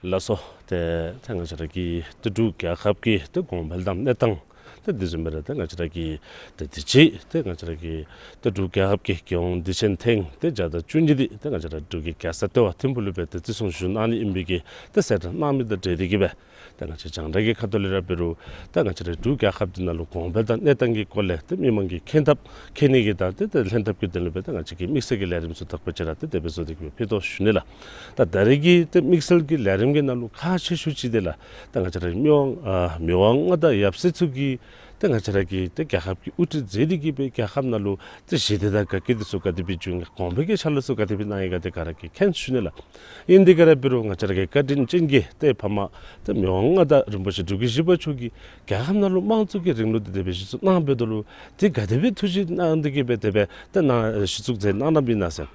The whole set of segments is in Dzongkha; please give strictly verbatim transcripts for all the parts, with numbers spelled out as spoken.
ལགས་སོ། ཏེ་ད་ང་བཅས་ར་གི་ཏེ་འབྲུག་རྒྱལ་ཁབ་ཀྱི་ཏེ་གོང་འཕེལ་དང་གནས་སྟངས་ཏེ་དེ་བཟུམ་སྦེ་ར་ཏེ་ང་བཅས་ར་གི་ཏེ་དུས་ཅི་ཏེ་ང་བཅས་ར་གི་ཏེ་འབྲུག་རྒྱལ་ཁབ་ཀྱི་རྒྱལ་ཡོངས་དུས་ཆེན་ཐེངས་ཏེ་བརྒྱ་དང་བཅུ་གཉིས་འདི་ཏེ་ང་བཅས་ར་འབྲུག་གི་རྒྱལ་ས་ལྟེ་བ་ཐིམ་ཕུག་ལུ་སྦེ་ཏེ་བརྩི་སྲུང་ཞུ་གནང་ནི་ཨིན་པའི་གི་ཏེ་གསལ་བསྒྲགས་གནང་མི་དང་འབྲེལ་ཏེ་གི་སྦེ་ད་ང་བཅས་རྒྱང་བསྒྲགས་ཀྱི་ཁ་ཐུག་ལས་ར་འབད་རུང་ད་ང་བཅས་ར་འབྲུག་རྒྱལ་ཁབ་འདི་ནང་ལུ་གོང་འཕེལ་དང་གནས་སྟངས་ཀྱི་སྐོར་ལས་ཏེ་མི་མང་གིས་མཁྱེན་ཐབས་མཁྱེན་ནི་གི་དང་ཏེ་ཏེ་ལྷན་ཐབས་ཀྱི་དོན་ལུ་སྦེ་ད་ང་བཅས་ཀྱིས་དམིགས་བསལ་གྱི་ལས་རིམ་ཚུ་དག་པ་ཅིག་ར་ཏེ་དེ་སྦེ་བཟོ་སྟེ་གི་སྦེ་ཕུལ་དོ་ཞུ་ནི་ལགས། ད་ད་རེས་ཀྱི་ཏེ་དམིགས་བསལ་གྱི་ལས་རིམ་གྱི་ནང་ལུ་ཁག་ཆེ་ཤོས་ཅིག་འདི་ལགས་ད་ང་བཅས་ར་མི་དབང་ཨ་མི་དབང་མངའ་བདག་ཡབ་སྲས་ཚུ་གིས་ཏེ་ང་བཅས་ར་གི་ཏེ་རྒྱལ་ཁབ་ཀྱི་དབུ་ཁྲིད་མཛད་དེ་གི་སྦེ་རྒྱལ་ཁབ་ནང་ལུ་ཏེ་ཞི་བདེ་དང་དགའ་སྐྱིད་འདི་ཚུ་ག་དེ་སྦེ་བྱུང་ཡི་གོང་འཕེལ་གྱི་ཆ་ལུགས་ཚུ་ག་དེ་སྦེ་གནང་ཡི་ག་དེ་ག་ར་གིས་མཁྱེན་ཞུ་ནི་ལགས། ཨིན་དེ་ག་ར་འབད་རུང་ང་བཅས་ར་གི་བཀའ་དྲིན་ཅན་གྱི་ཏེ་ཕ་མ་ཏེ་མི་དབང་མངའ་བདག་རིན་པོ་ཆེ་འབྲུག་རྒྱལ་བཞི་པ་མཆོག་གིས་རྒྱལ་ཁབ་ནང་ལུ་དམངས་གཙོ་གི་རིང་ལུགས་འདི་དེ་སྦེ་གཞི་བཙུགས་གནང་འབདཝ་ད་ལུ་ཏེ་ག་དེ་སྦེ་ཐུགས་བཞེད་གནང་སྟེ་གི་སྦེ་དེ་སྦེ་ཏེ་ནང་གཞི་བཙུགས་མཛད་གནང་གནངམ་ཨིན་ན་ཟེར།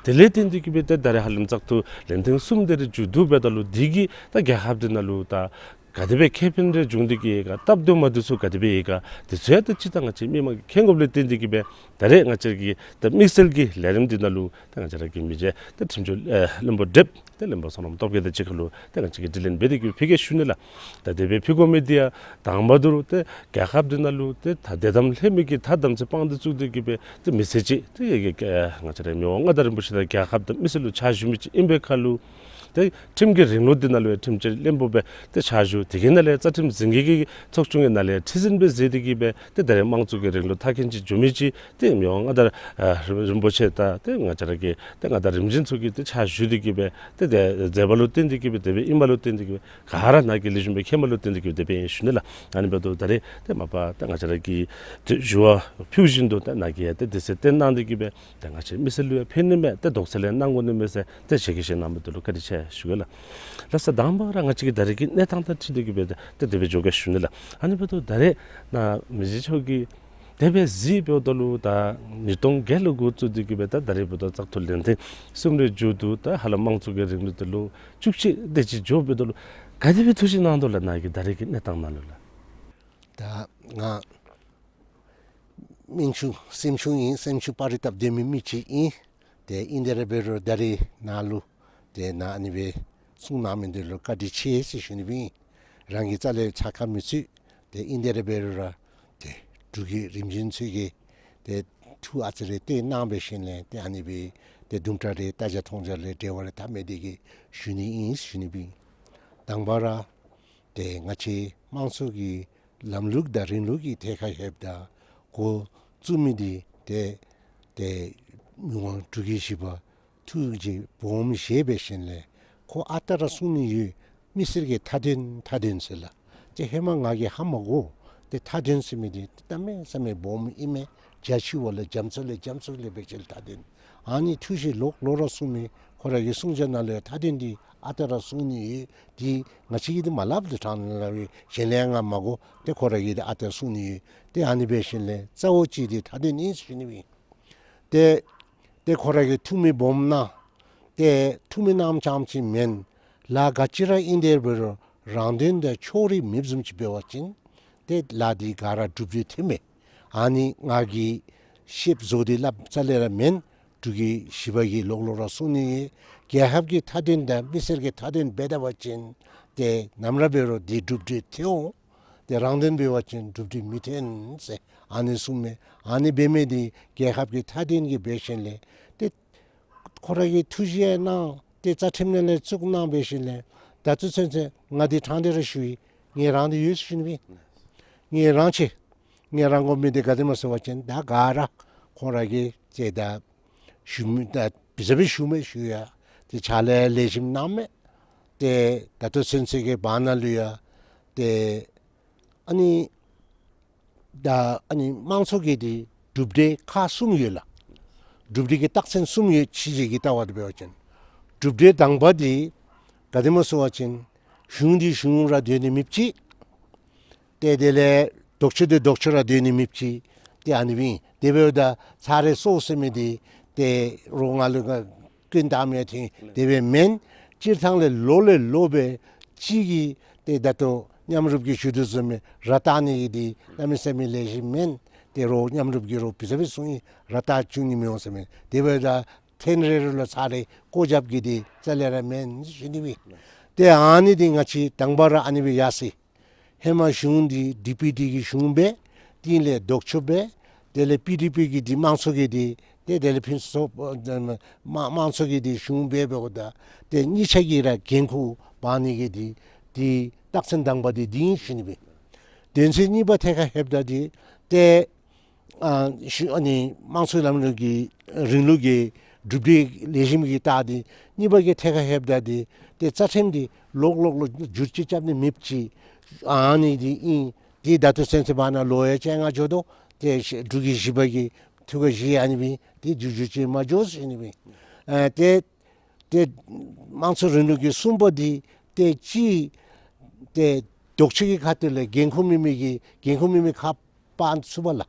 དེ་ལས་བརྟེན་ཏེ་གི་སྦེ་ཏེ་ད་རེས་ཧ་ལམ་བཙག་འཐུ་ལན་ཐེངས་གསུམ་དེ་རེ་མཇུག་བསྡུ་འབདཝ་ད་ལུ་འདི་གིས་ད་རྒྱལ་ཁབ་འདི་ནང་ལུ་ད་ག་དེ་སྦེ་ཁེ་ཕན་རེ་འབྱུང་སྟེ་གི་ཡོད་ག་སྟབས་བདེཝ་མ་བདེཝ་ཚུ་ག་དེ་སྦེ་ཡོད་ག་དེ་ཚུ་ཡང་ད་སྤྱིར་བཏང་ང་བཅས་མི་མང་གིས་མཁྱེན་དགོཔ་ལས་བརྟེན་ཏེ་གི་སྦེ་ད་རེས་ང་བཅས་ཀྱིས་ད་དམིགས་བསལ་གྱི་ལས་རིམ་འདི་ནང་ལུ་ད་ང་བཅས་ར་གི་མི་རྗེ་ད་ཁྲིམས་སྤྱོད་ཨེ་བློན་པོ་བགྲེསཔ་ཏེ་བློན་པོ་བསོད་ནམས་སྟོབས་རྒྱས་དང་གཅིག་ཁར་ལུ་ད་ང་བཅས་ཀྱིས་དྲི་ལན་འབད་དེ་གི་སྦེ་ཕུལ་གེ་ཞུ་ནི་ལགས། ད་དེ་སྦེ་ཕུལ་དགོ་མི་འདི་ཡང་དང་པ་ད་རུང་ཏེ་རྒྱལ་ཁབ་འདི་ནང་ལུ་ཏེ་ད་དད་དམ་ལྷད་མེད་ཀྱི་ཐ་དམ་ཚིག་དཔང་དུ་བཙུགས་ཏེ་གི་སྦེ་ཏེ་མི་སེར་ཅིག་ཏེ་ང་བཅས་ར་མི་དབང་མངའ་བདག་རིན་པོ་ཆེ་དང་རྒྱལ་ཁབ་དང་མི་སེར་ལུ་ཕྱག་ཞུ་མི་ཅིག་ཨིན་པའི་ཁར་ལུ་ཏེ་ཁྲིམས་ཀྱི་རིང་ལུགས་འདི་ནང་ལུ་ཡང་ཁྲིམས་བཅད་བློན་པོ་སྦེ་ཏེ་ཕྱག་ཞུ། དེ་གི་ནང་ལས་རྩ་ཁྲིམས་འཛིན་སྐྱོང་གི་ཚོགས་ཆུང་གི་ནང་ལས་ཁྲི་འཛིན་སྦེ་མཛད་དེ་གི་སྦེ་ཏེ་ད་རེས་དམངས་གཙོ་གི་རིང་ལུགས་མཐར་འཁྱོལ་ཅིག་འགྱོ་མི་ཅིག་ཏེ་མི་དབང་མངའ་བདག་ཨ་རིན་པོ་ཆེ་དང་ཏེ་ང་བཅས་ར་གི་ཏེ་མངའ་བདག་རིམ་བྱོན་ཚུ་གིས་ཏེ་ཕྱག་ཞུ་སྟེ་གི་སྦེ་ཏེ་དེ་མཛད་པ་ལུ་བརྟེན་ཏེ་གི་སྦེ་དེ་སྦེ་ཨིན་པ་ལུ་བརྟེན་ཏེ་གི་སྦེ་ག་ར་ནཱ་གིས་ལེགས་ཤོམ་སྦེ་མཁྱེན་པ་ལུ་བརྟེན་ཏེ་གི་སྦེ་དེ་སྦེ་ཨིན་ཞུ་ནི་ལགས། ཨ་ནི་འབདཝ་ད་ད་རེས་ཏེ་མ་པ་ཏེ་ང་བཅས་ར་གིས་ཏེ་ཞུ་བ་ཕུལ་བཞིན་དུ་ད་ནཱ་གིས་ཡང་ཏེ་དེ་ཚུ་བསྟན་གནང་སྟེ་གི་སྦེ་ཏེ་ང་བཅས་མི་སེར་ལུ་ཡང་ཕན་ནི་མས། ཏེ་དོགས་སེལ་ཡང་གནང་དགོ་ནི་མས་ཟེར་ཏེ་ཞལ་གྱིས་བཞེས་གནང་མི་འདི་ལུ་བཀའ་དྲིན་ཆེ་ཞུ་གེ་ལགས། ལགས་སོ། དང་པ་ར་ང་བཅས་ཀྱི་ད་རེས་ཀྱི་གནས་སྟངས་དང་འཁྲིལ་ཏེ་གི་སྦེ་ཏེ་དེ་སྦེ་འགྱོ་གེ་ཞུ་ནི་ལགས། ཨ་ནི་འབདཝ་ད་ད་རེས་ནཱ་མི་རྗེ་མཆོག་གིས་དེ་སྦེ་གཟིགས་འབདཝ་ད་ལུ་ད་ཉིས་སྟོང་བརྒྱད་ལུ་འགོ་བཙུགས་ཏེ་གི་སྦེ་ད་ད་རེས་འབདཝ་ད་བཙག་འཐུ་ལན་ཐེངས་གསུམ་རེ་མཇུག་བསྡུ། ད་ཧ་ལམ་དམངས་གཙོ་གི་རིང་ལུགས་འདི་ལོ་བཅུ་གཅིག་དེ་ཅིག་འགྱོ་འབདཝ་ད་ལུ་ག་དེ་སྦེ་ཐུགས་བཞེད་གནང་དོ་ལགས། ནཱ་གི་ད་རེས་ཀྱི་གནས་སྟངས་ནང་ལུ་ལགས། ད་ང་སེམས་ཤུགས་སེམས་ཤུགས་ཨིན། སེམས་ཤུགས་སྤར་རེ་བཏབ་སྡོད་མི་མི་ཅིག་ཨིན། ཏེ་ཨིན་དེ་ར་འབད་རུང་ད་རེས་ནཱ་ལུ་ཏེ་ནཱ་ཨ་ནི་སྦེ་གསུང་གནང་མི་འདི་ལུ་བཀའ་དྲིན་ཆེ་ཟེར་ཞུ་ནི་སྦེ་ཨིན། རང་གི་རྩ་ལས་ཚ་ཁ་མི་ཚུད། ཏེ་ཨིན་དེ་ར་འབད་རུང་ར་ཏེ་འབྲུག་གི་རིམ་བྱོན་ཚུ་གིས་ཏེ་ཐུགས་ཨ་ཙི་རེ་གཏད་གནང་འབད་ཞིནམ་ལས་ཏེ་ཨ་ནི་སྦེ་ཏེ་དུམ་གྲ་རེ་བལྟ་རྒྱ་མཐོང་རྒྱ་ལས་འབྲེལ་བ་རེ་འཐབ་མི་འདི་གིས་ཞུ་ནི་ཨིན་ཞུ་ནི་སྦེ་ཨིན། དང་པ་ར་ཏེ་ང་བཅས་དམངས་གཙོ་གི་ལམ་ལུགས་དང་རིང་ལུགས་ཀྱི་ཐད་ཁར་ལྷོདཔ་ད་འགོ་བཙུགས་མི་འདི་ཏེ་ཏེ་མི་དབང་འབྲུག་རྒྱལ་བཞི་པ་ཐུགས་རྗེ་སྦོམ་བཞེས་འབད་ཞིནམ་ལས་ཁོ་ཨ་རྟག་ར་གསུང་ནི་ཡོད། མི་སེར་གྱི་མཐའ་དོན་མཐའ་དོན་ཟེར་ལགས། ཏེ་ཧེ་མ་ང་གིས་ཧ་མ་གོ། ཏེ་མཐའ་དོན་ཟེར་མི་འདི་གནམ་མེད་ས་མེད་སྦོམ་ཨིན་མས། རྒྱ་ཆེ་བ་ལས་རྒྱ་མཚོ་ལས་རྒྱ་མཚོ་ལས་འབད་ཞིནམ་ལས་མཐའ་དོན། ཨ་ནི་ཐུགས་རྗེ་ལོག་ལོག་ར་གསུང་མི་ཁོ་ར་གི་གསུང་བྱ་ནང་ལུ་ཡང་མཐའ་དོན་འདི་ཨ་རྟག་ར་གསུང་ནི་ཡོད། ཏེ་ང་བཅས་ཀྱིས་འདི་མ་སླབ་ལས་དྲང་ནི་ལགས་པས། གཞན་ལས་ང་མ་གོ། ཏེ་ཁོ་ར་གིས་འདི་ཨ་རྟག་གསུང་ནི་ཡོད། ཏེ་ཨ་ནི་འབད་ཞིནམ་ལས་རྩ་བོ་ཅིག་འདི་མཐའ་དོན་ཨིན་ཟེར་ཞུ་ནི་སྦེ་ཨིན། ཏེ་ཏེ་ཁོ་ར་གིས་ཐུགས་སྨོན་སྦོམ་གནང་། ཏེ་ཐུགས་སྨོན་གནངམ་ཙམ་ཅིག་མེན། ལཱ་ག་ཅི་ར་ཨིན་དེ་འབད་རུང་རང་དོན་དང་ཕྱོགས་རིས་མེདཔ་བཟུམ་ཅིག་འབད་བ་ཅིན་ཏེ་ལཱ་འདི་ག་ར་གྲུབ་འབྲས་ཐོནམ་མས། ཨ་ནི་ང་གིས་ཤེསཔ་བཟོ་སྟེ་སླབ་རྩ་ལས་ར་མེན། འབྲུག་རྒྱལ་བཞི་པ་གིས་ལོག་ལོག་ར་གསུང་ནི་ཡོད། རྒྱལ་ཁབ་ཀྱི་མཐའ་དོན་དང་མི་སེར་གྱི་མཐའ་དོན་འབད་ད་པ་ཅིན་ཏེ་ནམ་ར་འབད་རུང་འདི་གྲུབ་འབྲས་ཐོན་འོང་། ཏེ་རང་དོན་འབད་བ་ཅིན་གྲུབ་འབྲས་མི་ཐོན་ཟེར་ཨ་ནི་གསུངམ་མས། ཨ་ནི་འབད་མི་འདི་རྒྱལ་ཁབ་ཀྱི་མཐའ་དོན་གྱི་འབད་ཞིནམ་ལས་ཏེ་ཁོ་ར་གིས་ཐུགས་རྗེ་གནང་། ཏེ་རྩ་ཁྲིམས་ནང་ལས་བཙུགས་གནང་འབད་ཞིནམ་ལས་ད་ལྟོ་ཚུན་ཚོད་ང་འདི་དྲང་སྟེ་ར་ཞུ་ཡི། ངེ་རང་འདི་ཡོད་ཟེར་ཞུ་ནི་སྦེ་ཨིན། ངེ་རང་ཆེ་ངེ་རང་དགོ་མི་འདི་ག་དེམ་ཟེར་བ་ཅིན་ད་ག་ར་ཁོང་ར་གིས་ཏེ་ད་ཞུ་མི་ད་བི་ཟ་བི་ཞུ་མི་ཞུ་ཡ། ཏེ་ཕྱག་ལཱ་ལེགས་ཤོམ་གནང་མི། ཏེ་ད་ལྟོ་ཚུན་ཚོད་ཀྱི་བར་ན་ལུ་ཡང་ཏེ་ཨ་ནི་ད་ཨ་ནི་དམངས་གཙོ་གི་འདི་གྲུབ་འབྲས་ཁག་གསུམ་ཡོད་ལགས། གྲུབ་འབྲས་ཀྱི་རྟགས་མཚན་གསུམ་ཡོད། ཕྱི་རྒྱལ་གྱི་ལྟ་བ་དེ་འབད་བ་ཅིན་གྲུབ་འབྲས་དང་པ་འདི་ག་དེམ་ཟེར་བ་ཅིན་གཞུང་འདི་གཞུང་ར་སྡོད་ནི་མེདཔ་ཅིག། ཏེ་དེ་ལས་ལྡོག་ཕྱོགས་འདི་ལྡོག་ཕྱོགས་ར་སྡོད་ནི་མེདཔ་ཅིག། ཏེ་ཨ་ནི་སྦེ་ཨིན། དེ་འབདཝ་ད་ཚར་རེ་སོ་ཟེར་མི་འདི་ཏེ་རོགས་ང་ལུ་ང་སྐྱོན་བཏགས་མི་ཐོན་དེ་སྦེ་མེན། སྤྱིར་བཏང་ལས་ལོ་ལས་ལོ་སྦེ་གཅིག་གིས་ཏེ་ད་ལྟོ་མཉམ་རུབ་ཀྱི་ཞུ་དོ་བཟུམ་སྦེ་ར་བཏགས་ནི་གི་འདི་གནམ་མེད་ས་མེད་ལེགས་ཤོམ་མེན། ཏེ་རོགས་མཉམ་རུབ་ཀྱིས་རོགས་བི་ཟ་བི་གསུང་ཡི་ར་བཏགས་བཅུག་ནི་མི་འོང་ཟེར་མི་དེ་འབདཝ་ད་ཐེངས་རེ་རེ་ལུ་ཚར་རེ་བཀོ་རྒྱབ་ཀྱི་འདི་རྩ་ལས་ར་མེན་ཞུ་ནི་སྦེ། ཏེ་ཨ་ནི་འདི་ང་བཅས་དང་པ་ར་ཨ་ནི་སྦེ་ཡར་སོ་ཡི། ཧེ་མ་གཞུང་འདི་ཌི་པི་ཊི་གི་གཞུང་སྦེ་དེ་ལས་ལྡོག་ཕྱོགས་སྦེ་དེ་ལས་པི་ཌི་པི་གི་འདི་དམངས་གཙོ་གི་འདི་ཏེ་དེ་ལས་ཕུན་སུམ་ཚོགས་དམངས་དམངས་གཙོ་གི་འདི་གཞུང་སྦེ་འབདཝ་ད་ཏེ་གཉིས་ཆ་གི་ར་འགན་ཁུར་འབག་ནི་གི་འདི་འདི་རྟགས་མཚན་དང་པ་འདི་འདི་ཨིན་ཞུ་ནི་སྦེ། དོན་ཚན་གཉིས་པ་ཐད་ཁར་ལྷོདཔ་ད་འདི་ཏེ་ཨ་ཞུ་ཨ་ནི་དམངས་གཙོའི་ལམ་ལུགས་ཀྱི་རིང་ལུགས་ཀྱི་གྲུབ་འབྲས་ལེགས་ཤོམ་གྱི་རྟགས་འདི་གཉིས་པ་གི་ཐད་ཁར་ལྷོདཔ་ད་འདི་ཏེ་རྩ་ཁྲིམས་འདི་ལོག་ལོག་ལོག་བསྒྱུར་བཅོས་རྐྱབ་ནི་མེདཔ་ཅིག་ཨ་ནི་འདི་ཨིན། ཏེ་ད་ལྟོ་ཚུན་ཚོད་བར་ན་ལོ་ཡང་བཅོ་ལྔ་འགྱོ་དོ། ཏེ་འབྲུག་གི་བཞི་པ་གི་ཐུགས་ཁར་བཞེས་ཨ་ནི་སྦེ་ཏེ་བསྒྱུར་བཅོས་མ་འགྱོ་ཟེར་ནི་སྦེ། ཨ་ཏེ་ཏེ་དམངས་གཙོ་རིང་ལུགས་ཀྱི་གསུམ་པ་འདི་ཏེ་གཅིག་ཏེ་ལྡོག་ཕྱོགས་ཀྱི་ཁ་ཐུག་ལས་འགན་ཁུར་མེད་མི་གི་འགན་ཁུར་མེད་མི་ཁ་ཕར་ཚུད་པ་ལགས།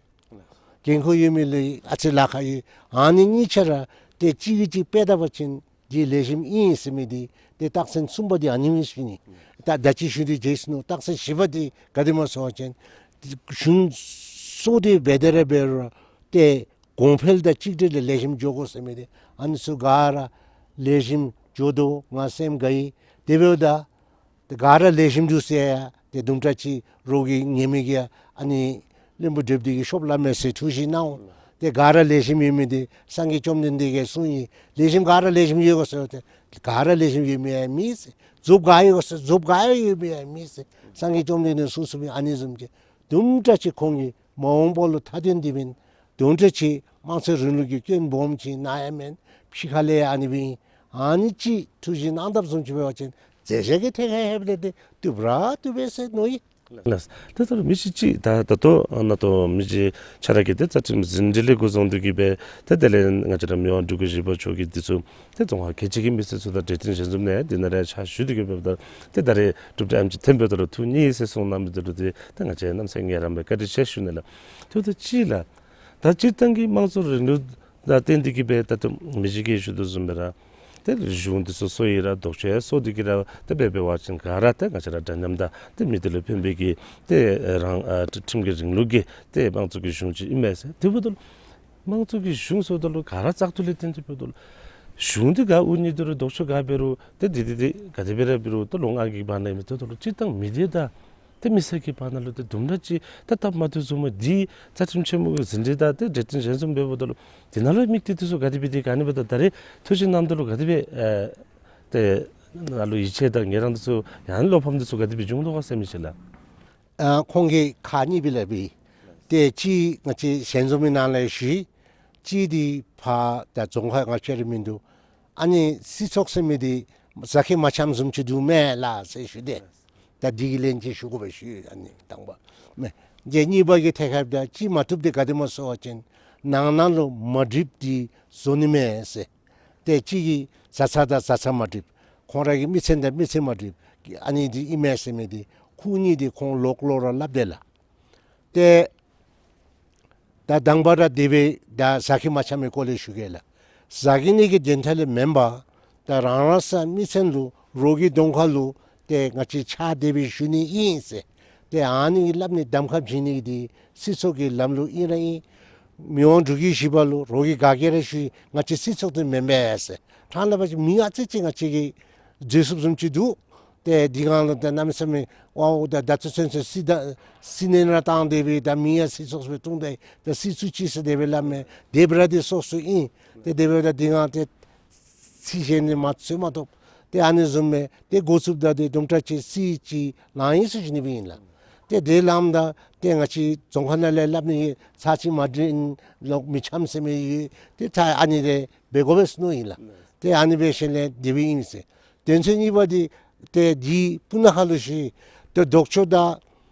འགན་ཁུར་ཡོད་མི་ལུ་ཨ་ཙི་ལཱ་ཁག་ཡོད། ཨ་ནི་གཉིས་ཆ་ར་ཏེ་གཅིག་གིས་གཅིག་དཔེ་བལྟ་བ་ཅིན་འདི་ལེགས་ཤོམ་ཨིན་ཟེར་མི་འདི་ཏེ་རྟགས་མཚན་གསུམ་པ་འདི་ཨ་ནི་ཨིན་ཟེར་ཞུ་ནི། ད་ད་ཅི་ཞུ་སྟེ་བརྗེད་སོ་ནུག། རྟགས་མཚན་བཞི་པ་འདི་ག་དེ་སྨོ་ཟེར་བ་ཅིན་གཞུང་སོར་འདི་འབད་དེ་ར་འབད་རུང་ཏེ་གོང་འཕེལ་དང་གཅིག་སྒྲིལ་ལས་ལེགས་ཤོམ་འགྱོ་དགོ་ཟེར་མི་འདི་ཨ་ནི་ཚུ་ག་ར་ལེགས་ཤོམ་འགྱོ་དོ་ང་སེམས་དགའ་ཡི། དེ་འབདཝ་ད་ཏེ་ག་ར་ལེགས་ཤོམ་འདུག་ཟེར་ཡང་ཏེ་དུམ་གྲ་ཅིག་རོགས་ཀྱིས་ཉན་མི་གིས་ཨ་ནི་བློན་པོ་བགྲེསཔ་འདི་གིས་ཤོབ་སླབ་མས་ཟེར་ཐུགས་བཞེད་གནང་འོང་། ཏེ་ག་ར་ལེགས་ཤོམ་ཡོད་མི་འདི་སངས་རྒྱས་བཅོམ་ལྡན་འདས་ཀྱིས་གསུངས་ཡི། ལེགས་ཤོམ་ག་ར་ལེགས་ཤོམ་ཡོད་ག་ཟེར་ཏེ་ག་ར་ལེགས་ཤོམ་ཡོད་མི་ཡང་མེད་ཟེར། རྫོགསཔ་ག་ཡོད་ག་ཟེར་རྫོགསཔ་ག་ཡང་ཡོད་མི་ཡང་མེད་ཟེར། སངས་རྒྱས་བཅོམ་ལྡན་འདས་གསུངས་གསུངསམ་ཨིན། ཨ་ནི་བཟུམ་ཅིག་དུམ་གྲ་ཅིག་ཁོང་གིས་མ་འོངས་པ་ལུ་མཐའ་དོན་འདི་འབདན་དུམ་གྲ་ཅིག་དམངས་གཙོའི་རིང་ལུགས་ཀྱི་སྐྱོན་སྦོམ་ཅིག་ནཱ་ཡང་མེན། ཕྱི་ཁ་ལས་ཨ་ནི་སྦེ་ཨིན། ཨ་ནི་ཅིག་ཐུགས་བཞེད་གནང་དཔ་བཟུམ་ཅིག་འབད་བ་ཅིན་མཛད་བཞག་གི་ཐད་ཁར་ལྷོདཔ་ད་ཏེ་བཏུབ་ར་བཏུབ་པས་ཟེར་མནོ་ཡི། ལགས། ད་ལྟོ་མི་ཅིག་ཅིག་ད་ད་ལྟོ་ཨ་ནཱ་ལྟོ་མི་ཅིག་ཆ་ར་གིས་ཏེ་རྩ་ཁྲིམས་ཟིན་བྲིས་ལས་འགོ་བཟུང་སྟེ་གིས་སྦེ་ཏེ་དེ་ལས་ང་བཅས་ར་མི་དབང་འབྲུག་པ་བཞི་པ་མཆོག་གིས་འདི་ཚུ་ཏེ་རྫོང་ཁག་ཁལ་གཅིག་གི་མི་སེར་ཚུ་དང་གྲོས་བསྟུན་ཞལ་འཛོམས་ནང་འདི་ནང་ར་ཕྱག་ཞུ་སྟེ་གིས་སྦེ་ད་ཏེ་ད་རེས་གྲུབ་འབྲས་ཨེམ་ཅིག་ཐོན་པའི་ཐོག་ལུ་ཐུགས་མཉེས་ཟེར་གསུངས་གནང་མི་འདི་ལུ་ཏེ་ད་ང་བཅས་གནམ་མེད་ས་མེད་ངལ་རངས་སྦེ་བཀའ་དྲིན་ཆེ་ཞུ་ནི་ལགས། ཏེ་ད་ཅི་ལགས། ད་སྤྱིར་བཏང་གི་དམངས་གཙོ་རིང་ལུགས་ལ་བརྟེན་ཏེ་གིས་སྦེ་ད་ལྟོ་མི་ཅིག་གིས་ཞུ་དོ་བཟུམ་སྦེ་ར་ཏེ་གཞུང་འདི་ཚུ་སོར་ཡི་ར་ལྡོག་ཕྱོགས་སོར་ཏེ་གིས་ར་ཏེ་འབད་འབད་བ་ཅིན་ག་ར་ཏེ་ང་བཅས་ར་འདྲ་མཉམ་དང་ཏེ་མི་སྡེ་ལུ་ཕན་པའི་གི་ཏེ་རང་ཨ་ཁྲིམས་ཀྱི་རིང་ལུགས་ཀྱི་ཏེ་དམངས་གཙོ་གི་གཞུང་ཅིག་ཨིན་མས་ཟེར། དེ་འབདཝ་ད་ལུ་དམངས་གཙོ་གི་གཞུང་ཟེརཝ་ད་ལུ་ག་ར་བཙག་འཐུ་ལས་བརྟེན་ཏེ་འབདཝ་ད་ལུ་གཞུང་འདི་ག་དབུ་བརྙེས་ཏེ་རུང་ལྡོག་ཕྱོགས་ག་འབད་རུང་ཏེ་འདི་འདི་འདི་ག་དེ་སྦེ་ར་འབད་རུང་ཏེ་ལོ་ལྔ་གི་བར་ན་ཨིན་མི་འདི་ད་ལུ་སྤྱིར་བཏང་མི་སྡེ་དང་ཏེ་མི་སེར་གྱི་བར་ན་ལུ་ཏེ་དུམ་གྲ་ཅིག་ཏེ་སྟབས་མ་བདེཝ་བཟུམ་མའི་འདི་རྩ་ཁྲིམས་ཆེན་མོ་གི་ཟིན་བྲིས་དང་ཏེ་གྲོས་བསྟུན་ཞལ་འཛོམས་འབདཝ་ད་ལུ་འདི་ནང་ལུ་དམིགས་གཏད་འདི་ཚུ་ག་དེ་སྦེ་འདི་ག་ནི་སྦེ་ད་ད་རེས་ཐུགས་བཞེད་གནངམ་ད་ལུ་ག་དེ་སྦེ་ཨེ་ཏེ་ནཱ་ལུ་ཡིད་ཆེས་དང་ངལ་རངས་འདི་ཚུ་ཡང་བློ་ཕམ་འདི་ཚུ་ག་དེ་སྦེ་བྱུང་དོ་ག་ཟེར་མི་ཅིག་ལགས། ཨ་ཁོང་གིས་ཁག་གཉིས་སྦེ་སླབ་ཨིན། ཏེ་གཅིག་ང་བཅས་ཞལ་འཛོམས་མའི་ནང་ལས་ཞུ་ཡི། གཅིག་འདི་ཕར་ད་རྫོང་ཁག་ལྔ་ཆ་ར་མིན་འདུག། ཨ་ནི་སྲིད་ཚོགས་ཟེར་མི་འདི་ཟ་མཁས་མ་འཆམ་བཟུམ་ཅིག་འདུག་མས་ལགས་ཟེར་ཞུ་སྟེ། ད་འདི་གི་ལན་ཅིག་ཞུ་དགོ་པས་ཞུ་ཡི། ཨ་ནི་དང་པ་མས། ཏེ་གཉིས་པ་གི་ཐད་ཁར་ད་ཅིག་མ་བཏུབ་འདི་ག་དེ་སྨོ་ཟེར་བ་ཅིན་ནང་ན་ལུ་མ་འགྲིགཔ་འདི་བཟོ་ནི་མས་ཟེར། ཏེ་གཅིག་གིས་བཟའ་ཚང་དང་བཟའ་ཚང་མ་འགྲིགཔ། ཁོང་ར་གི་མི་ཚན་དང་མི་ཚན་མ་འགྲིགཔ། ཨ་ནི་འདི་ཨིན་མས་ཟེར་མི་འདི་ཁོང་གཉིས་འདི་ཁོང་ལོག་ལོག་ར་སླབ་དེས་ལགས། ཏེ་ད་དང་པ་ར་དེ་སྦེ་ད་ཟ་མཁས་མ་འཆམ་མའི་སྐོར་ལས་ཞུ་གེ་ལགས། ཟ་མཁས་ནི་གི་དོན་དག་ལས་མེན་པར་ད་རང་རང་སོའི་མི་ཚན་ལུ་རོགས་ཀྱི་གདོང་ཁ་ལུ་ཏེ་ང་བཅས་ཕྱག་དེ་སྦེ་ཞུ་ནི་ཨིན་ཟེར། ཏེ་ཨ་ནི་སླབ་ནི་གདམ་ཁ་བྱིན་ནི་འདི་སྲིད་ཚོགས་ཀྱི་ལམ་ལུགས་ཨིན་ར་ཨིན། མི་དབང་འབྲུག་རྒྱལ་བཞི་པ་ལུ་རོགས་ཀྱིས་ག་གིས་ར་ཞུ་ཡི། ང་བཅས་སྲིད་ཚོགས་འདི་མེན་པས་ཟེར། ཕྲང་སླབ་པ་ཅིན་མི་ཨ་ཙི་ཅིག་ང་བཅས་ཀྱིས་འཛོལ་སོངམ་བཟུམ་ཅིག་འདུག། ཏེ་འདི་སྒང་ལུ་ཏེ་གནམ་མེད་ས་མེད་ཝའོ་ད་ད་ཚུན་ཚོད་སྲིད་ད་སྲིད་ནང་ར་བཏང་སྟེ་སྦེ་ད་མི་ཡང་སྲིད་ཚོགས་སྦེ་བཏང་སྟེ་ད་སྲིད་ཚོགས་ཅིག་ཟེར་དེ་སྦེ་སླབ་མས། དེ་སྦེ་ར་འདི་སོ་སོ་ཨིན། ཏེ་དེ་སྦེ་ད་འདི་སྒང་ཏེ་ཚིག་གཞན་ནི་མ་ཚུད་མ་ཐོབ། ཏེ་ཨ་ནི་བཟུམ་མས། ཏེ་འགོ་བཙུགསཔ་ད་ཏེ་དུམ་གྲ་ཅིག་སྲིད་ཅིག་ལང་ཡི་ཟེར་ཞུ་ནི་སྦེ་ཨིན་ལགས། ཏེ་དེ་ལངམ་ད་ཏེ་ང་བཅས་རྫོང་ཁ་ནང་ལས་སླབ་ནི་ཚར་གཅིག་མ་འགྲིག་ལོག་མི་འཆམ་ཟེར་མི་ཡོད། ཏེ་ད་ཨ་ནི་རེ་འབད་དགོ་པས་ཟེར་མནོ་ཡི་ལགས། ཏེ་ཨ་ནི་འབད་ཞིནམ་ལས་དེ་སྦེ་ཨིན་ཟེར། དོན་ཚན་གཉིས་པ་འདི་ཏེ་འདི་སྤུ་ན་ཁ་ལུ་ཞུ་ཡི། ཏེ་ལྡོག་ཕྱོགས་དང་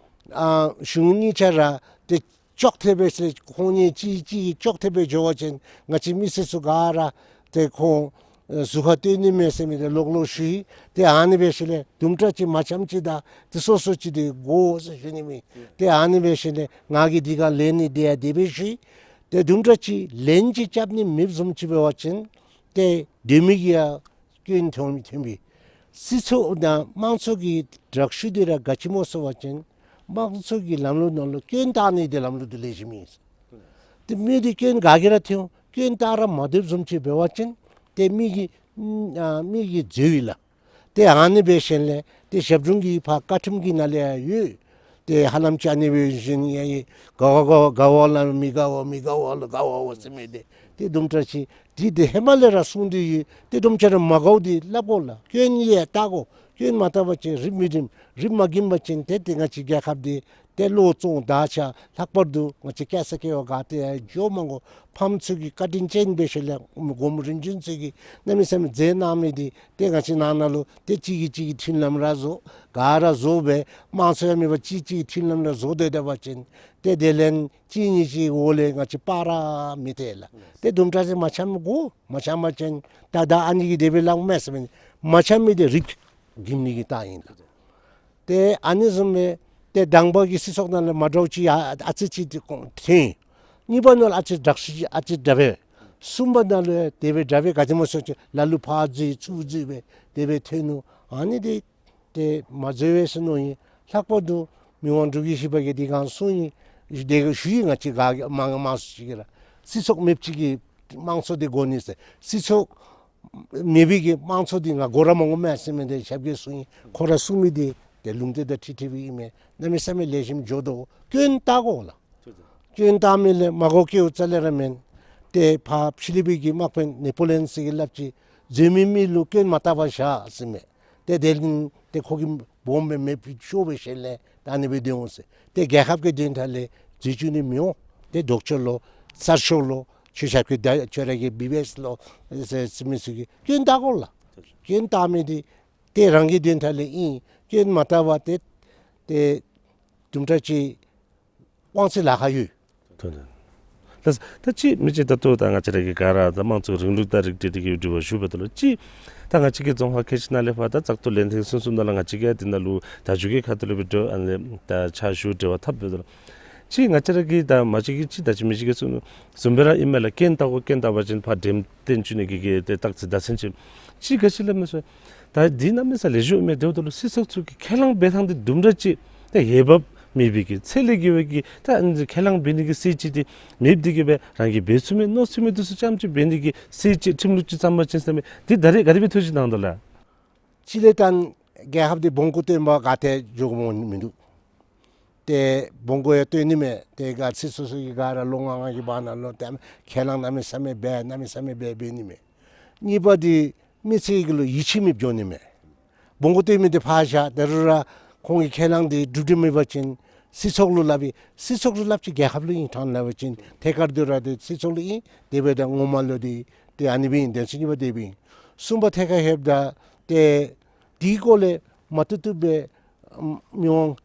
ཨ་གཞུང་གཉིས་ཆ་ར་ཏེ་ཅོག་འཐདཔ་སྦེ་ཟེར་ཁོང་གཉིས་གཅིག་གིས་གཅིག་གིས་ཅོག་འཐདཔ་སྦེ་འགྱོ་བ་ཅིན་ང་བཅས་མི་སེར་ཚུ་ག་ར་ཏེ་ཁོང་ཨེ་ཟུར་ཁར་བཏོན་ནི་མས་ཟེར་མི་འདི་ལོག་ལོག་ཞུ་ཡི། ཏེ་ཨ་ནི་འབད་ཞིནམ་ལས་དུམ་གྲ་ཅིག་མ་འཆམ་ཅིག་དང་ཏེ་སོ་སོ་ཅིག་འདི་དགོ་ཟེར་ཞུ་ནི་མས། ཏེ་ཨ་ནི་འབད་ཞིནམ་ལས་ང་གིས་འདི་སྒང་ལན་ནི་འདི་ཡང་དེ་སྦེ་ཞུ་ཡི། ཏེ་དུམ་གྲ་ཅིག་ལན་ཅིག་རྐྱབ་ནི་མེདཔ་བཟུམ་ཅིག་འབད་བ་ཅིན་ཏེ་སྡོད་མི་གིས་ཡང་སྐྱོན་ཐོན་ཐོན་པས། སྲིད་ཚོགས་དང་དམངས་གཙོ་གི་དྲག་ཤོས་འདི་ར་ག་ཅི་སྨོ་ཟེར་བ་ཅིན་དམངས་གཙོ་གི་ལམ་ལུགས་ནང་ལུ་སྐྱོན་བཏགས་ནི་འདི་ལམ་ལུགས་འདི་ལེགས་ཤོམ་ཨིན། ཏེ་མི་འདི་སྐྱོན་ག་གིས་ར་ཐོན་སྐྱོན་བཏགས་ར་མ་སྡོདཔ་བཟུམ་ཅིག་འབད་བ་ཅིན་ཏེ་མི་གིས་ཨ་མི་གིས་འཛོལ་ཡི་ལགས། ཏེ་ཨ་ནི་འབད་ཞིནམ་ལས་ཏེ་ཞབས་དྲུང་གི་ཕར་བཀའ་ཁྲིམས་ཀྱི་ནང་ལས་ཡང་ཡོད། ཏེ་ཧ་ལམ་ཅིག་ཨ་ནི་འབད་ཞིནམ་ཡང་ཡང་དགའ་བ་དགའ་བ་དགའ་བ་ལ་མི་དགའ་བ་མི་དགའ་བ་ལ་དགའ་བ་བ་ཟེར་མི་འདི་ཏེ་དུམ་གྲ་ཅིག་འདི་ཏེ་ཧེ་མ་ལས་ར་གསུངས་ཏེ་ཡོད། ཏེ་དུམ་གྲ་ར་མ་དགའཝ་འདི་སླབ་དགོ་ལགས། སྐྱོན་ཡང་བལྟ་དགོ། སྐྱོན་མ་བལྟ་བ་ཅིན་རིགཔ་མི་སྒྲིམ། རིགཔ་མ་སྒྲིམ་པ་ཅིན་ཏེ་ཏེ་ང་བཅས་རྒྱལ་ཁབ་འདི་ཏེ་བློ་བཙོང་དར་ཆགས། ལྷག་པར་དུ་ང་བཅས་སྐྱ་སེར་སྐྱེ་བོ་ག་ཏེ་ཡང་འགྱོ་མ་དགོ། ཕམ་ཚུ་གིས་བཀའ་དྲིན་ཅན་འབད་ཞིནམ་ལས་སྒོམ་རིམ་བྱོན་ཚུ་གིས་གནམ་མེད་ས་མེད་མཛད་གནང་མི་འདི་ཏེ་ང་བཅས་ནང་ན་ལུ་ཏེ་གཅིག་གིས་གཅིག་གི་མཐུན་ལམ་ར་བཟོ། ག་ར་བཟོ་སྦེ་དམངས་གཙོ་ཡང་མེད་པར་གཅིག་གིས་གཅིག་གི་མཐུན་ལམ་ར་བཟོ་སྡོད་སྡོད་པ་ཅིན་ཏེ་དེ་ལས་གཅིག་གཉིས་ཅིག་འོག་ལས་ང་བཅས་སྤར་ར་མི་ཐལ་ལགས། ཏེ་དུམ་གྲ་ཅིག་མ་འཆམ་དགོ། མ་འཆམ་པ་ཅིན་ད་ད་ཨ་ནི་གིས་དེ་སྦེ་སླབ་མས་ཟེར་མི་མ་འཆམ་མི་འདི་རིགཔ་སྒྲིམ་ནི་གི་རྟགས་ཨིན་ལགས། ཏེ་ཨ་ནི་བཟུམ་སྦེ་ཏེ་དང་པ་གི་སྲིད་ཚོགས་ནང་ལུ་མ་འདྲཝ་ཅིག་ཡང་ཨ་ཙི་ཅིག་ཏེ་ཁོང་ཐོན། གཉིས་པ་ནང་ལུ་ཨ་ཙི་དྲག་ཤོས་ཅིག་ཨ་ཙི་དྲག་པས། གསུམ་པ་ནང་ལུ་ཡང་དེ་སྦེ་དྲག་པས། ག་ཅི་སྨོ་ཟེར་བ་ཅིན་ལ་ལུ་ཕར་འཛུལ་ཚུར་འཛུལ་སྦེ་དེ་སྦེ་ཐོན་ནུག། ཨ་ནི་འདི་ཏེ་མ་འཛོལ་བས་ཟེར་མནོ་ཡི། ལྷག་པར་དུ་མི་དབང་འབྲུག་རྒྱལ་བཞི་པ་གིས་འདི་གང་གསུངས་ཡི། དེ་ག་ཞུ་ཡི། ང་བཅས་ག་མང་མང་སུ་ཅིག་གིས་ར་སྲིད་ཚོགས་མེདཔ་ཅིག་གིས་དམངས་གཙོ་འདི་དགོ་ནི་ཟེར། སྲིད་ཚོགས་མེད་པའི་གི་དམངས་གཙོ་འདི་ང་དགོ་ར་མ་དགོ་མས་ཟེར་མི་འདི་ཞབས་རྗེས་གསུངས་ཡི། ཁོ་ར་གསུངས་མི་འདི་ཏེ་ལུང་བསྟན་དང་འཁྲིལ་འཁྲིལ་བའི་ཨིན་མས། གནམ་མེད་ས་མེད་ལེགས་ཤོམ་འགྱོ་དོ། སྐྱོན་བལྟ་དགོ་ལགས། སྐྱོན་བལྟ་མི་ལས་མ་དགོ་སྐྱེཝ་རྩ་ལས་ར་མེན། ཏེ་ཕར་ཕྱི་གླིང་པའི་གི་དམག་དཔོན་ནེ་པོ་ལི་ཡཱན་ཟེར་གྱིས་སླབ་ཅི། འཛོལ་མི་མི་ལུ་སྐྱོན་མ་བལྟ་བར་བཞག་ཟེར་མས། ཏེ་དེ་ལས་ཏེ་ཁོ་གིས་སྦོམ་སྦེ་མེདཔ་ཤོར་བའི་ཤུལ་ལས་ད་ཨ་ནི་སྦེ་སྡོད་འོང་ཟེར། ཏེ་རྒྱལ་ཁབ་ཀྱི་དོན་དག་ལས་འཛོལ་བཅུག་ནི་མི་འོང་། ཏེ་ལྡོག་ཕྱོགས་ལུ་གསར་ཤོག་ལུ་ཆོས་ཞབས་ཀྱི་ད་ཁྱོད་ར་གི་བི་བི་ཨེསི་ལུ་ཟེར་ཟེར་མི་ཚུ་གིས་སྐྱོན་བལྟ་དགོ་ལགས། སྐྱོན་བལྟ་མི་འདི་ཏེ་རང་གི་དོན་དག་ལས་ཨིན། སྐྱོན་མ་བལྟ་བར་ཏེ་ཏེ་དུམ་གྲ་ཅིག་དབང་ཚད་ལཱ་ཁག་ཡོད། ཐོན་ཐོན། ལགས། ད་ཅི་མི་ཅིག་ད་ལྟོ་ད་ང་བཅས་ར་གི་ག་ར་ད་དམངས་གཙོའི་རིང་ལུགས་དང་རིག་གནས་འདི་གི་དྲི་བ་ཞུ་བའི་ཐོག་ལུ་ཅིག་ད་ང་བཅས་ཀྱི་རྫོང་ཁག་ཁལ་གཅིག་ནང་ལས་ཕར་ད་བཙག་འཐུ་ལན་ཐེངས་གསུམ་གསུམ་ནང་ལུ་ང་བཅས་ཀྱིས་འདི་ནང་ལུ་ད་ཆུ་གི་ཁ་ཐུག་ལུ་སྦེ་འགྲོ་ཨ་ནི་ད་ཕྱག་ཞུ་འབྲེལ་བ་འཐབ་པའི་ཐོག་ལུ་ཅིག་ང་བཅས་ར་གི་ད་མ་གཅིག་གིས་ཅིག་ད་ཅི་མི་ཅིག་གིས་གསུངས་ནུག། བཟུམ་སྦེ་ར་ཨིན་མས་ལགས། སྐྱོན་བལྟ་དགོ། སྐྱོན་བལྟ་བ་ཅིན་ཕར་འགྲེམས་སྟོན་བཅུག་ནི་གི་གི་ཏེ་རྟགས་ཅིག་ད་ཚུན་ཅིག་ཅིག་ག་ཅི་སླབ་མས་ཟེར། ད་འདི་གནམ་མེད་ས་མེད་ལེགས་ཤོམ་མས། དེ་འབདཝ་ད་ལུ་སྲིད་ཚོགས་ཚུ་གིས་ཁས་བླངས་འབད་ཐངས་འདི་དུམ་གྲ་ཅིག་ཏེ་འོས་འབབ་མེད་པའི་གི་ཚད་ལས་བརྒལ་བའི་གི་ད་ཁས་བླངས་འབད་ནི་གི་སྲིད་ཅིག་འདི་མེདཔ་འདི་གིས་སྦེ་རང་གིས་འབད་ཚུགས་མི་མནོ་ཚུགས་མི་འདི་ཚུ་རྐྱངམ་ཅིག་འབད་ནི་གི་སྲིད་ཅིག་ཁྲིམས་ལུགས་ཅིག་བརྩམ་པ་ཅིན་ཟེར་མི་འདི་ད་རེས་ག་དེ་སྦེ་ཐུགས་བཞེད་གནང་དོ་ལགས། གཅིག་ལས་ད་རྒྱལ་ཁབ་འདི་བོང་ཀུ་སྟོན་པ་ག་ཏེ་འགྱོ་དགོཔ་མིན་འདུག། ཏེ་བོང་ཀུ་ཡང་སྟོན་ནི་མས། ཏེ་ག་སྲིད་ཚོགས་ཚུ་གིས་ག་ར་ལོ་ལྔ་ལྔ་གི་བར་ན་ལུ་ཏེ་ཁས་བླངས་གནམ་མེད་ས་མེད་འབད་གནམ་མེད་ས་མེད་འབད་འབད་ནི་མས། གཉིས་པ་འདི་མི་སེར་གྱི་ལུ་ཡིད་ཆེས་མེདཔ་འགྱོ་ནི་མས། བོང་ཀུ་སྟོན་མི་འདི་ཕར་བཞག། ད་རུང་ར་ཁོང་གི་ཁས་བླངས་འདི་འགྲུབ་འགྲུབ་མེད་པ་ཅིན་སྲིད་ཚོགས་ལུ་སླབ་ཨིན། སྲིད་ཚོགས་ལུ་སླབ་ཅི། རྒྱལ་ཁབ་ལུ་ཨིན། དྲང་སླབ་པ་ཅིན་ཐད་ཀར་དུ་ར་ཏེ་སྲིད་ཚོགས་ལུ་ཨིན། དེ་འབདཝ་ད་ངོ་མ་ལུ་འདི་ཏེ་ཨ་ནི་སྦེ་ཨིན། དོན་ཚན་གཉིས་པ་དེ་སྦེ་ཨིན། གསུམ་པ་ཐད་ཁར་ལྷོདཔ་ད་ཏེ་འདི་སྐོར་ལས་མ་བཏུབ་བཏུབ་སྦེ་མི་དབང་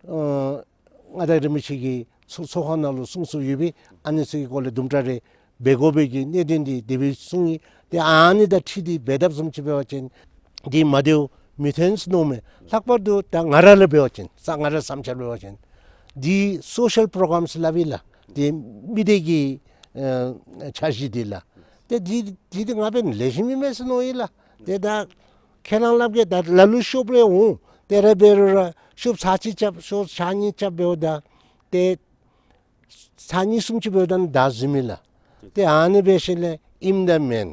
ཨ་མངའ་བདག་རིན་པོ་ཆེ་གིས་ཚོགས་ཚོགས་ཁང་ནང་ལུ་གསུང་གསུངམ་ཡོད་པས། ཨ་ནི་ཚུ་གི་སྐོར་ལས་དུམ་གྲ་རེ་འབད་དགོ་པའི་གི་གནད་དོན་འདི་དེ་སྦེ་གསུངས་ཡི། ཏེ་ཨ་ནི་དང་འཁྲིལ་ཏེ་འབད་དཔ་བཟུམ་ཅིག་འབད་བ་ཅིན་འདི་མ་བདེཝ་མི་ཐོན་ཟེར་མནོཝ་མས། ལྷག་པར་དུ་ད་ང་ར་ལུ་འབད་བ་ཅིན་ས་ང་ར་བསམ་འཆར་འབད་བ་ཅིན་འདི་སོ་ཤལ་པོ་རོ་གརམ་ཟེར་སླབ་ཨིན་ལགས། ཏེ་མི་སྡེ་གི་ཨ་འཆར་གཞི་འདི་ལགས། ཏེ་འདི་འདི་འདི་ང་འབདན་ལེགས་ཤོམ་ཨིན་མས་ཟེར་མནོ་ཡི་ལགས། ཏེ་ད་ཁས་བླངས་སླབ་གེ། ད་ལ་ལུ་ཤོབ་རེ་འོང་། ཏེ་རེ་འབད་རུང་ར་ཤོབ་ཚར་གཅིག་རྐྱབ་ཤོབ་ཚར་གཉིས་རྐྱབ་འབདཝ་ད་ཏེ་ཚར་གཉིས་གསུམ་ཅིག་འབདཝ་ད་ནི་ད་ཟུན་མས་ལགས། ཏེ་ཨ་ནི་འབད་ཞིནམ་ལས་ཨིནམ་དང་མེན།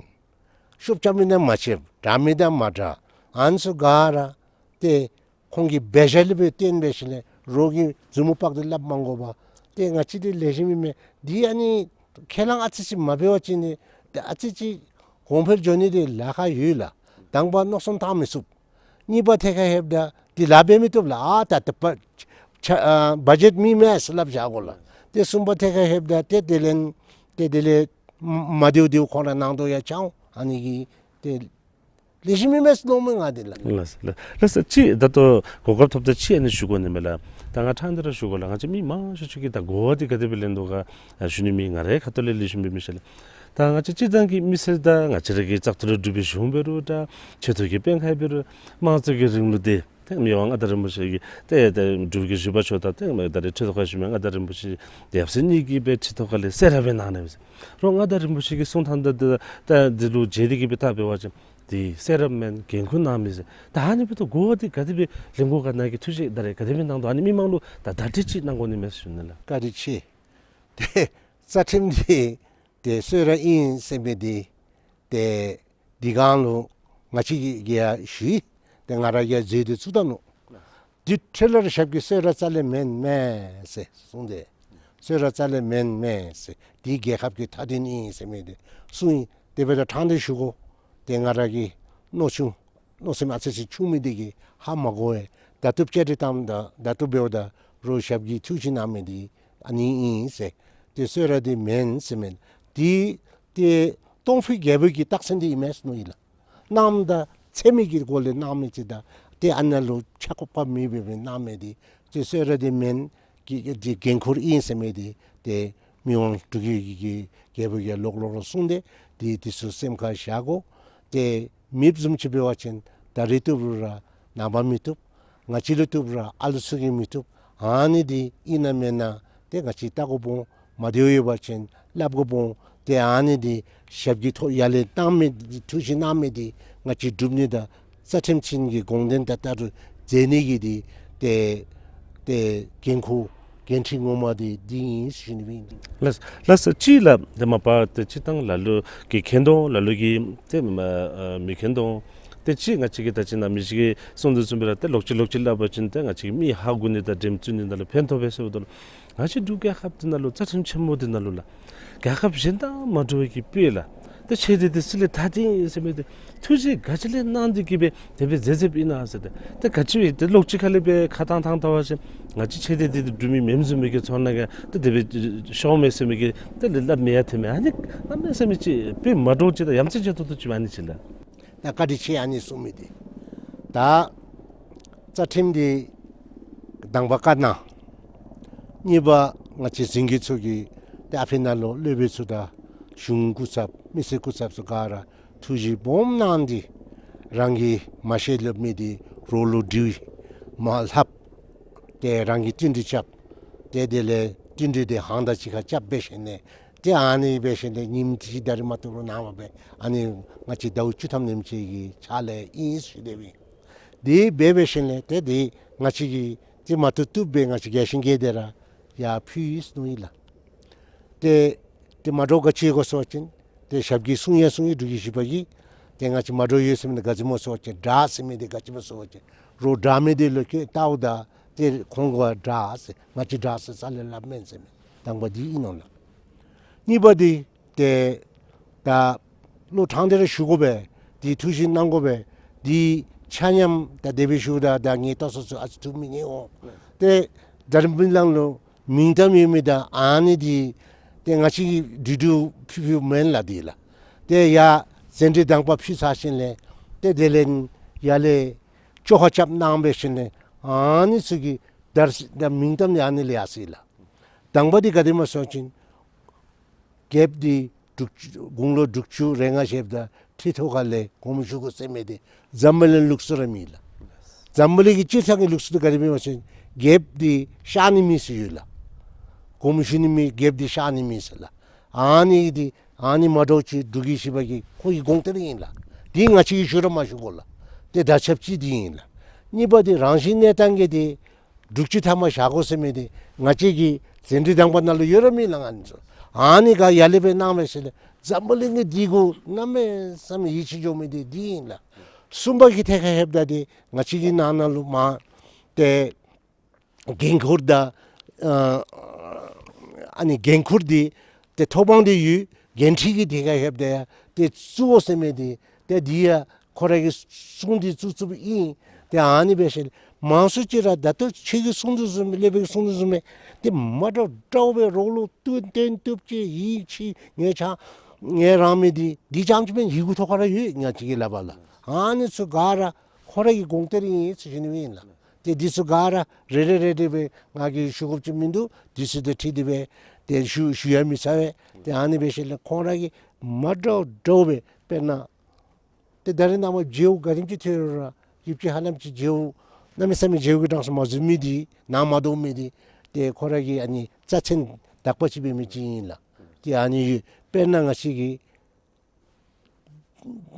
ཤོབ་རྐྱབ་མི་དང་མ་རྐྱབ། དྲག་མི་དང་མ་དྲག། ཨ་ནི་ཚུ་ག་ར་ཏེ་ཁོང་གིས་འབད་བཞག་ལས་འབད་བཏོན་འབད་ཞིནམ་ལས་རོགས་ཀྱིས་མཛུབ་མོ་དཔག་སྟེ་སླབ་མ་དགོ་པར་ཏེ་ང་བཅས་འདི་ལེགས་ཤོམ་ཨིན་མས། འདི་ཨ་ནི་ཁས་བླངས་ཨ་ཙི་ཅིག་མ་འབད་བ་ཅིན་ནི་ཏེ་ཨ་ཙི་ཅིག་གོང་འཕེལ་འགྱོ་ནི་འདི་ལཱ་ཁག་ཡོད་ལགས། དང་པ་མནོ་བསམ་བཏང་མི་ཚུགས། གཉིས་པ་ཐད་ཁར་ལྷོདཔ་ད་འདི་ལཱ་འབད་མི་བཏུབ་ལགས། ཨ་ད་ཏེ་པ་ཆ་ཨ་བ་ཇེཊ་མེད་མས་ཟེར་སླབ་བཞག་དགོ་ལགས། ཏེ་གསུམ་པ་ཐད་ཁར་ལྷོདཔ་ད་ཏེ་དེ་ལས་ཏེ་དེ་ལས་མ་བདེཝ་བདེཝ་ཁོང་ར་གནང་དོ་ཡང་ཆགས་འོང་། ཨ་ནི་གིས་ཏེ་ལེགས་ཤོམ་ཨིན་མས་ཟེར་མནོཝ་མས་ང་འདི་ལགས། ལགས་ལགས་ལགས་སོ། ཅིག་ད་ལྟོ་གོ་སྐབས་ཐོབ་ད་ཅིག་ཨ་ནི་ཞུ་དགོ་ནི་མས་ལགས། ད་ང་ཕྲང་སྟེ་ར་ཞུ་དགོ་ལགས། ང་བཅས་མི་མང་ཤོས་ཅིག་གིས་ད་གོ་བ་འདི་ག་དེ་སྦེ་ལེན་དོ་ག་ཞུ་ནི་མེད། ང་རའི་ཁ་ཐུག་ལས་ལེགས་ཤོམ་སྦེ་མི་ཤེས་ལགས། ད་ང་བཅས་སྤྱིར་བཏང་གི་མི་སེར་ད་ང་བཅས་ར་གི་བཙག་འཐུ་ལས་གྲུབ་པའི་གཞུང་འབད་རུང་ད་ཆེ་མཐོ་གི་དཔོན་ཁག་འབད་རུང་དམངས་གཙོ་གི་རིང་ལུགས་འདི་ཏེ་མི་དབང་མངའ་བདག་རིན་པོ་ཆེ་གིས་ཏེ་ཏེ་འབྲུག་རྒྱལ་བཞི་པ་མཆོག་དང་ཏེ་མི་དབང་ད་རེས་ཁྲི་ཐོག་ཁར་བཞུགས་མི་མངའ་བདག་རིན་པོ་ཆེ་ཡབ་སྲས་གཉིས་ཀྱིས་སྦེ་ཁྲི་ཐོག་ཁ་ལས་གསོལ་རས་སྦེ་གནང་ནུག་ཟེར། རོགས་མངའ་བདག་རིན་པོ་ཆེ་གིས་གསུང་ཐངས་ད་ད་ད་འདི་ལུ་བརྟེན་ཏེ་གིས་སྦེ་ད་འབད་བ་ཅིན་འདི་གསོལ་རས་མེན་འགན་ཁུར་གནང་མི་ཟེར། ད་ཨ་ནི་འབདཝ་ད་གོ་བ་འདི་ག་དེ་སྦེ་ལེན་དགོ་ག། ནཱ་གིས་ཐུགས་བཞེད་ད་རེས་ག་དེ་སྦེ་གནང་དོ། ཨ་ནི་མི་མང་ལུ་ད་བརྡ་སྤྲོད་ཅིག་གནང་དགོ་ནི་མས་ཟེར་ཞུ་ནི་ལགས། བཀའ་དྲིན་ཆེ། ཏེ་རྩ་ཁྲིམས་འདི་ཏེ་གསོལ་རས་ཨིན་ཟེར་མི་འདི་ཏེ་འདི་གང་ལུ་ང་བཅས་ཀྱིས་ཀྱིས་ཡང་ཞུ་ཡི། ཏེ་ང་ར་གིས་མཛད་དེ་བཙུགས་ད་ནུག། དེ་འཕྲོ་ལས་ར་ཞབས་ཀྱིས་གསོལ་རས་རྩ་ལས་མེན་མས་ཟེར་གསུངས་ཏེ། གསོལ་རས་རྩ་ལས་མེན་མས་ཟེར། དེ་རྒྱལ་ཁབ་ཀྱི་མཐའ་དོན་ཨིན་ཟེར་མི་འདི་གསུངས་ཡི། དེ་འབདཝ་ད་ཕྲང་སྟེ་ཞུ་དགོ། ཏེ་ང་ར་གི་མནོ་ཆུང་མནོ་སེམས་ཨ་ཙི་ཅིག་ཆུང་མི་འདི་གིས་ཧ་མ་གོ་བས། ད་ལྟོ་བཅར་ཏེ་བཏངམ་ད་ད་ལྟོ་འབདཝ་ད་རོགས་ཞབས་ཀྱིས་ཐུགས་བཞེད་གནང་མི་འདི་ཨ་ནི་ཨིན་ཟེར། ཏེ་གསོལ་རས་འདི་མེན་ཟེར་མི་འདི་ཏེ་སྟོང་ཕུ་རྒྱལ་པོ་གི་རྟགས་མཚན་འདི་ཨིན་མས་ཟེར་མནོ་ཡི་ལགས། གནངམ་ད་ཚད་མའི་གི་སྒོ་ལས་གནང་མི་ཅིག་དང་ཏེ་ཨ་ནཱ་ལུ་ཆགས་པ་མེད་པའི་གནང་མི་འདི་ཏེ་གསོལ་རས་འདི་མེན་གི་འདི་འགན་ཁུར་ཨིན་ཟེར་མི་འདི་ཏེ་མི་དབང་འབྲུག་རྒྱལ་གྱི་རྒྱལ་པོ་གིས་ལོག་ལོག་ར་གསུངས་ཏེ་ཏེ་འདི་ཚུ་སེམས་ཁར་བཞག་དགོ། ཏེ་མེདཔ་བཟུམ་ཅིག་འབད་བ་ཅིན་ད་རེས་བཏུབ་རུང་ར་ནངས་པ་མི་བཏུབ། ང་བཅས་ལུ་བཏུབ་རུང་ཨ་ལུ་ཚུ་གིས་མི་བཏུབ། ཨ་ནི་འདི་ཨིན་ན་མེན་ན་ཏེ་ང་བཅས་བལྟ་དགོཔ་འོང་། མ་བདེཝ་ཡོད་པ་ཅིན་སླབ་དགོཔ་འོང་། ཏེ་ཨ་ནི་འདི་ཞབས་ཀྱིས་ཐུགས་ཡར་ལས་གནང་མི་འདི་ཐུགས་བཞེད་གནང་མི་འདི་ང་བཅས་སྒྲུབ་ནི་དང་རྩ་ཁྲིམས་ཅན་གྱི་དགོངས་དོན་དང་བསྟུན་ཏེ་མཛད་ནི་གི་འདི་ཏེ་ཏེ་འགན་ཁུར་འགན་འཁྲི་ངོ་མ་འདི་འདི་ཨིན་ཟེར་ཞུ་ནི་ཨིན། ལགས་ལགས་སོ། གཅིག་ལགས་ཏེ་མ་པ་ཏེ་སྤྱིར་བཏང་ལ་ལུ་གིས་མཁྱེན་དོ་ལ་ལུ་གིས་ཏེ་མ་ཨ་མི་མཁྱེན་དོ། ཏེ་གཅིག་ང་བཅས་ཀྱིས་ད་ཅི་ནཱ་མི་ཅིག་གིས་གསུངས་དོ་བཟུམ་སྦེ་ར་ཏེ་ལོག་ཅི་ལོག་ཅི་སླབ་པ་ཅིན་ཏེ་ང་བཅས་ཀྱི་མི་ཧ་གོ་ནི་དང་དྲན་ཚུགས་ནི་ནང་ལུ་ཕན་ཐོགས་པས་ཟེར་བ་ད་ལུ་ང་བཅས་འབྲུག་རྒྱལ་ཁབ་འདི་ནང་ལུ་རྩ་ཁྲིམས་ཆེན་མོ་འདི་ནང་ལུ་ལགས་རྒྱལ་ཁབ་གཞན་དང་མ་འདྲ་བའི་གི་དཔེ་ལགས་ཏེ་ཆོས་སྡེ་འདི་སྲིད་ལས་ཐ་དད་ཨིན་ཟེར་མི་འདི་ཐུགས་བཞེད་ག་ཅི་ལས་གནང་སྟེ་གིས་སྦེ་དེ་སྦེ་མཛད་མཛདཔ་ཨིན་ན་ཟེར་ཏེ། ཏེ་ག་ཅི་སྦེ་ཏེ་ལོག་ཅི་ཁ་ལས་སྦེ་ཁ་བཏང་བཏང་བལྟ་བ་ཅིན་ང་བཅས་ཆོས་སྡེ་འདི་འདི་འབྲུག་མི་མེནམ་བཟུམ་མའི་གི་ཚོར་སྣང་གིས་ཏེ་དེ་སྦེ་ཤོར་མས་ཟེར་མི་གི་ཏེ་ལས་སླབ་མི་ཡང་ཐོན་མས། ཨ་ནི་གནམ་མེད་ས་མེད་ཅིག་དཔེ་མ་འདྲཝ་ཅིག་དང་ཡ་མཚན་ཆེ་ཏོག་ཏོ་ཅིག་ཨ་ནི་ཅིག་ལགས། ད་བཀའ་དྲིན་ཆེ། ཨ་ནི་གསུང་མི་འདི་ད་རྩ་ཁྲིམས་འདི་དང་པ་བཀའ་གནང་། གཉིས་པ་ང་བཅས་གཟིམ་དཀྱིལ་ཚུ་གིས་ཏེ་ཨ་ཕི་ནང་ལུ་སློབ་དཔོན་ཚུ་དང་གཞུང་སྐུ་ཚབ་མི་སེར་སྐུ་ཚབ་ཚུ་ག་ར་ཐུགས་བཞེད་སྦོམ་གནང་སྟེ་རང་གིས་མ་ཤེས་ལབ་མི་འདི་རོགས་ལུ་དྲིས། མ་ལྷབ། ཏེ་རང་གིས་བསྟུན་གྲོས་རྐྱབ། ཏེ་དེ་ལས་བསྟུན་གྲོས་འདི་ཧང་དང་གཅིག་ཁར་རྐྱབ་འབད་ཞིནམ་ལས་ཏེ་ཨ་ནི་འབད་ཞིནམ་ལས་ཉིནམ་གཅིག་ད་རིས་མ་བཏུབ་རུང་ནངས་པ་སྦེ་ཨ་ནི་ང་བཅས་ཟླཝ་བཅུ་ཐམ་ནེམ་ཅིག་གི་ཕྱག་ལཱ་ཨིན་ཟེར་ཞུ་དེ་སྦེ། དེ་སྦེ་འབད་ཞིནམ་ལས་ཏེ་དེ་ང་བཅས་ཀྱིས་ཏེ་མ་བཏུབ་བཏུབ་སྦེ་ང་བཅས་རྒྱས་ཤིང་རྒྱས་ཏེ་ར་ཡར་ཕུལ་ཡི་ཟེར་མནོ་ཡི་ལགས། ཏེ་ཏེ་མ་འདྲཝ་ག་ཅི་ཡོད་ག་ཟེར་བ་ཅིན་ཏེ་ཞབས་ཀྱིས་གསུང་ཡང་གསུང་ཡི། འབྲུག་རྒྱལ་བཞི་པ་གིས་ཏེ་ང་བཅས་མ་འདྲཝ་ཡོད་ཟེར་མི་འདི་ག་ཅི་སྨོ་ཟེར་བ་ཅིན་དྲག་ཟེར་མི་འདི་ག་ཅི་སྨོ་ཟེར་བ་ཅིན་རོགས་དྲག་མི་འདི་ལུ་ཁྱོད་བལྟཝ་ད་ཏེ་ཁོང་གུ་དྲག་ཟེར་ང་བཅས་དྲག་ཟེར་རྩ་ལས་སླབ་མེན་ཟེར་མི་དང་པ་འདི་ཨིན་ནོ་ལགས། གཉིས་པ་འདི་ཏེ་ད་བློ་དྲང་སྟེ་ར་ཞུ་དགོ་པས། འདི་ཐུགས་བཞེད་གནང་དགོ་པས། འདི་ཆ་མཉམ་ད་དེ་སྦེ་ཞུཝ་ད་ད་ངེའི་ལྟ་ས་ཚུ་ཨ་ཙི་ཐུགས་མི་མཉེས་འོང་། ཏེ་འཛམ་བུ་གླིང་ལུ་མིང་གཏམ་ཡོད་མི་དང་ཨ་ནི་འདི་ཏེ་ང་བཅས་ཀྱིས་འདི་འདི་ཕུལ་ཕུལཝ་མེན་ལགས། འདི་ལགས་ཏེ་ཡར་མཛད་འཕྲིན་དང་པ་ཕུལ་ཚར་ཞིནམ་ལས་ཏེ་དེ་ལས་ཡར་ལས་བཅོ་ཁ་རྐྱབ་གནང་འབད་ཞིནམ་ལས་ཨ་ནི་ཚུ་གི་ད་ད་མིང་གཏམ་ཨ་ནི་ལས་ཡར་སོ་ཡི་ལགས། དང་པ་འདི་ག་དེ་སྨོ་ཟེར་བ་ཅིན་རྒྱལཔོ་འདི་འབྲུག་དགུང་ལོ་དྲུག་ཅུ་རེ་ལྔ་བཞེསཔ་ད་ཁྲི་ཐོག་ཁ་ལས་དགོངསམ་ཞུ་དགོ་ཟེར་མི་འདི་འཛམ་བུ་གླིང་ལུགས་སྲོལ་ར་མེད་ལགས། འཛམ་བུ་གླིང་གི་སྤྱིར་བཏང་གི་ལུགས་སྲོལ་འདི་ག་དེ་སྨོ་ཟེར་བ་ཅིན་རྒྱལཔོ་འདི་གཤགས་ནི་མེད་ཟེར་ཡོད་ལགས། དགོངསམ་ཞུ་ནི་མེད། རྒྱལཔོ་འདི་གཤགས་ནི་མེད་ཟེར་ལགས། ཨ་ནི་འདི་ཨ་ནི་མ་འདྲཝ་ཅིག་འབྲུག་རྒྱལ་བཞི་པ་གི་ཁོ་གི་དགོངས་གཏེར་ཨིན་ལགས། འདི་ང་བཅས་ཀྱིས་ཞུ་ར་མ་ཞུ་དགོ་ལགས། ཏེ་དར་ཁྱབ་ཅིག་འདི་ཨིན་ལགས། གཉིས་པ་འདི་རང་བཞིན་གནས་སྟངས་ཀྱི་འདི་དྲུག་ཅུ་ཐམ་པ་བཞག་དགོ་ཟེར་མི་འདི་ང་བཅས་ཀྱི་མཛད་འཕྲིན་དང་པ་ནང་ལུ་ཡོད་ར་མེད་ལགས། ཨ་ནི་ཚུ་ཨ་ནི་ག་ཡར་ལས་སྦེ་གནང་འབད་ཞིནམ་ལས་འཛམ་བུ་གླིང་གིས་འདི་གུ་གནམ་མེད་ས་མེད་ཡིད་ཆེས་འགྱོ་མི་འདི་འདི་ཨིན་ལགས། གསུམ་པ་གི་ཐད་ཁར་ལྷོདཔ་ད་འདི་ང་བཅས་ཀྱི་ནང་ན་ལུ་མ་ཏེ་འགན་ཁུར་དང་ཨ་ཨ་ནི་འགན་ཁུར་འདི་ཏེ་ཐོབ་དབང་འདི་ཡོད། འགན་འཁྲི་གི་ཐད་ཁར་ལྷོདཔ་ད་ཡང་ཏེ་བཙུགས་དགོ་ཟེར་མི་འདི་ཏེ་འདི་ཡང་ཁོ་ར་གིས་གསུངས་ཏེ་བཙུགས་བཙུགསཔ་ཨིན། ཏེ་ཨ་ནི་འབད་ཞིནམ་ལས་མང་སུ་ཅིག་ར་ད་ལྟོ་ཁྱོད་ཀྱིས་གསུངས་དོ་བཟུམ་སྦེ་སློབ་དཔོན་གྱིས་གསུངས་དོ་བཟུམ་སྦེ་ཏེ་མ་འདྲཝ་འདྲཝ་སྦེ་རོགས་ལུ་བསྟུན་བསྟུན་བཏུབ་ཅིག་ཡིད་ཆེས་ངེ་ཆ་ངེ་རང་མི་འདི་འདི་རྐྱངམ་ཅིག་མེན། ཡི་གུ་ཐོག་ཁར་ར་ཡོད། ང་བཅས་ཀྱིས་སླབ་པ་ལགས། ཨ་ནི་ཚུ་ག་ར་ཁོ་ར་གི་དགོངས་གཏེར་ཨིན་ཟེར་ཞུ་ནི་ཨིན་ལགས། ཏེ་འདི་ཚུ་ག་ར་རེ་རེ་རེ་རེ་སྦེ་ང་གིས་ཞུ་དགོཔ་ཅིག་མིན་འདུག། འདི་ཚུ་དང་འཁྲིལ་ཏེ་སྦེ་ཏེ་ཞུ་ཞུ་ཡང་མི་ཚར་བས། ཏེ་ཨ་ནི་འབད་ཞིནམ་ལས་ཁོང་ར་གིས་མ་འདྲཝ་འདྲཝ་སྦེ་དཔེར་ན་ཏེ་ད་རེས་ནངས་པ་མཇལཝ་ག་དེམ་ཅིག་ཐོན་རུང་ར་ཡུདཔ་ཅིག་ཧ་ལམ་ཅིག་མཇལཝ་གནམ་མེད་ས་མེད་མཇལཝ་གི་གྲངས་སུ་མ་འཛུལ་མི་འདི་ནང་མ་འདྲཝ་མི་འདི་ཏེ་ཁོ་ར་གི་ཨ་ནི་རྩ་ཚན་དག་པ་ཅིག་འབད་མི་ཅིག་ཨིན་ལགས། ཏེ་ཨ་ནི་ཡོད། དཔེར་ན་ང་བཅས་ཀྱི་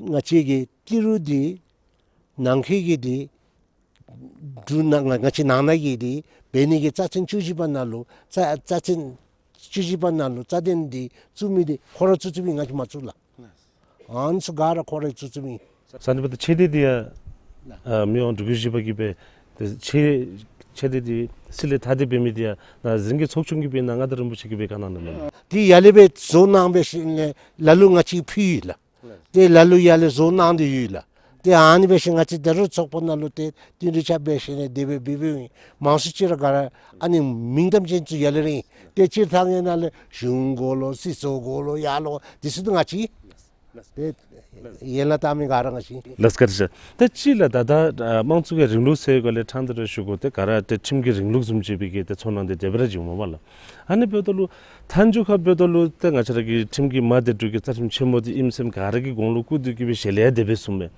ང་བཅས་ཀྱི་ཏི་རུ་འདི་ནང་འཁོད་ཀྱི་འདི་འབྲུག་ནང་ང་བཅས་ནང་ན་གི་འདི་འབད་ནི་གི་རྩ་ཚན་བཅུ་བཞི་པ་ནང་ལུ་རྩ་རྩ་ཚན་བཅུ་བཞི་པ་ནང་ལུ་རྩ་དོན་འདི་བཙུགས་མི་འདི་ཁོ་ར་བཙུགས་བཙུགསཔ་ཨིན། ང་བཅས་མ་བཙུགས་ལགས། ཨ་ནི་ཚུ་ག་ར་ཁོ་ར་བཙུགས་བཙུགསཔ་ཨིན། ས་གནས་པ་ཏེ་ཆོས་སྡེ་འདི་ཡང་ ཨ་མི་དབང་འབྲུག་རྒྱལ་བཞི་པ་གིས་སྦེ་ཏེ་ཆེ་ཆེ་འདི་འདི་སྲིད་ལས་ཐ་དད་འབད་མི་འདི་ཡང་ན་གཞུང་གི་ཚོགས་ཆུང་གིས་སྦེ་ན་མངའ་བདག་རིན་པོ་ཆེ་གིས་སྦེ་བཀའ་གནང་ནུག་མེན་ན། འདི་ཡར་ལས་སྦེ་བཟོ་གནང་འབད་ཞིནམ་ལས་ལ་ལུ་ང་བཅས་ཕུལ་ཡི་ལགས། ཏེ་ལ་ལུ་ཡར་ལས་བཟོ་གནང་སྟེ་ཡོད་ལགས། ཏེ་ཨ་ནི་འབད་ཞིནམ་ང་བཅས་ད་རུང་ཚོགས་པ་ནང་ལུ་ཏེ་བསྟུན་གྲོས་རྐྱབ་འབད་ཞིནམ་ལས་དེ་སྦེ་འབད་འབདཝ་ཨིན། མང་སུ་ཅིག་ར་ག་ར་ཨ་ནི་མིང་གཏམ་ཅན་ཚུ་ཡར་ལས་ར་ཨིན། ཏེ་སྤྱིར་བཏང་གི་ནང་ལས་གཞུང་གུ་ལུ་སྲིད་ཚོགས་གུ་ལུ་ཡར་ལུ་དེ་ཚུ་ཏེ་ང་བཅས་ཏེ་ཡན་ལག་བཏགས་མི་ག་ར་ང་བཅས། ལགས་བཀའ་དྲིན་ཆེ། ད་ཅི་ལགས་ད་ད་ཨ་དམངས་གཙོ་གི་རིང་ལུགས་ཟེར་གོ་ལས་ཕྲང་སྟེ་ར་ཞུ་དགོ། ཏེ་ག་ར་ཏེ་ཁྲིམས་ཀྱི་རིང་ལུགས་བཟུམ་ཅིག་སྦེ་གི་ཏེ་ཚོར་སྣང་འདི་དེ་སྦེ་ར་བྱུངམ་མས་ལགས། ཨ་ནི་འབདཝ་ད་ལུ་མཐའ་མཇུག་ཁར་འབདཝ་ད་ལུ་ཏེ་ང་བཅས་ར་གི་ཁྲིམས་ཀྱི་མ་བདེ་འགྲོ་གི་རྩ་ཁྲིམས་ཆེན་མོ་འདི་ཨིནམ་ཟེར་ག་ར་གི་གོང་ལུ་བཀུར་སྟི་གིས་སྦེ་ཞལ་ལས་ཡང་དེ་སྦེ་གསུངམ་མས།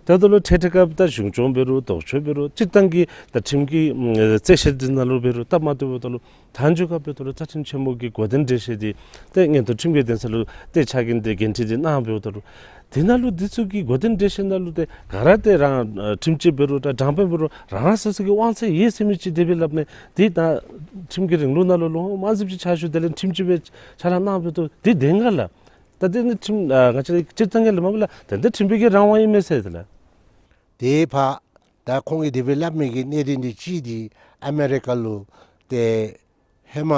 ད་ལྟོ་ལུ་འཕྲལ་འཕྲལ་སྐབས་ད་གཞུང་སྐྱོང་འབད་རུང་ལྡོག་ཕྱོགས་འབད་རུང་སྤྱིར་བཏང་གི་ད་ཁྲིམས་ཀྱི་ཨམ་རྩོད་བཤེར་འདི་ནང་ལུ་འབད་རུང་སྟབས་མ་བདེཝ་འབདཝ་ད་ལུ་མཐའ་མཇུག་ཁར་འབདཝ་ད་ལུ་རྩ་ཁྲིམས་ཆེན་མོ་གི་གོ་དོན་འགྲེལ་བཤད་འདི་ཏེ་མངོན་མཐོ་ཁྲིམས་ཀྱི་འདུན་ས་ལུ་ཏེ་ཕྱག་འགན་འདི་འགན་འཁྲི་འདི་གནང་འབདཝ་ད་ལུ་དེ་ནང་ལུ་འདི་ཚུ་གི་གོ་དོན་འགྲེལ་བཤད་ནང་ལུ་ཏེ་ག་ར་ཏེ་རང་ཨ་ཁྲིམས་སྤྱི་འབད་རུང་ད་དྲང་དཔོན་འབད་རུང་རང་རང་སོ་སོ་གི་དབང་ཚད་ཡོད་ཟེར་མི་ཅིག་དེ་སྦེ་སླབ་མས། འདི་ད་ཁྲིམས་ཀྱི་རིང་ལུགས་ནང་ལུ་ལོ་མང་ཙམ་ཅིག་ཕྱག་ཞུ་དེ་ལས་ཁྲིམས་སྤྱི་སྦེ་ཕྱག་ལཱ་གནང་འབདཝ་ད་འདི་བདེན་ག་ལགས། ད་དེ་ནི་ཁྲིམས་ཨ་ང་བཅས་ར་སྤྱིར་བཏང་གི་ལུ་མ་པ་ལགས་ད་འདི་ཁྲིམས་དཔོན་གྱི་རང་དབང་ཨིན་མས་ཟེར་དེ་ལགས། དེ་ཕར་ད་ཁོང་གིས་དེ་སྦེ་སླབ་མི་གི་གནད་དོན་འདི་གཅིག་འདི་ཨ་མི་རི་ཀ་ལུ་ཏེ་ཧེ་མ་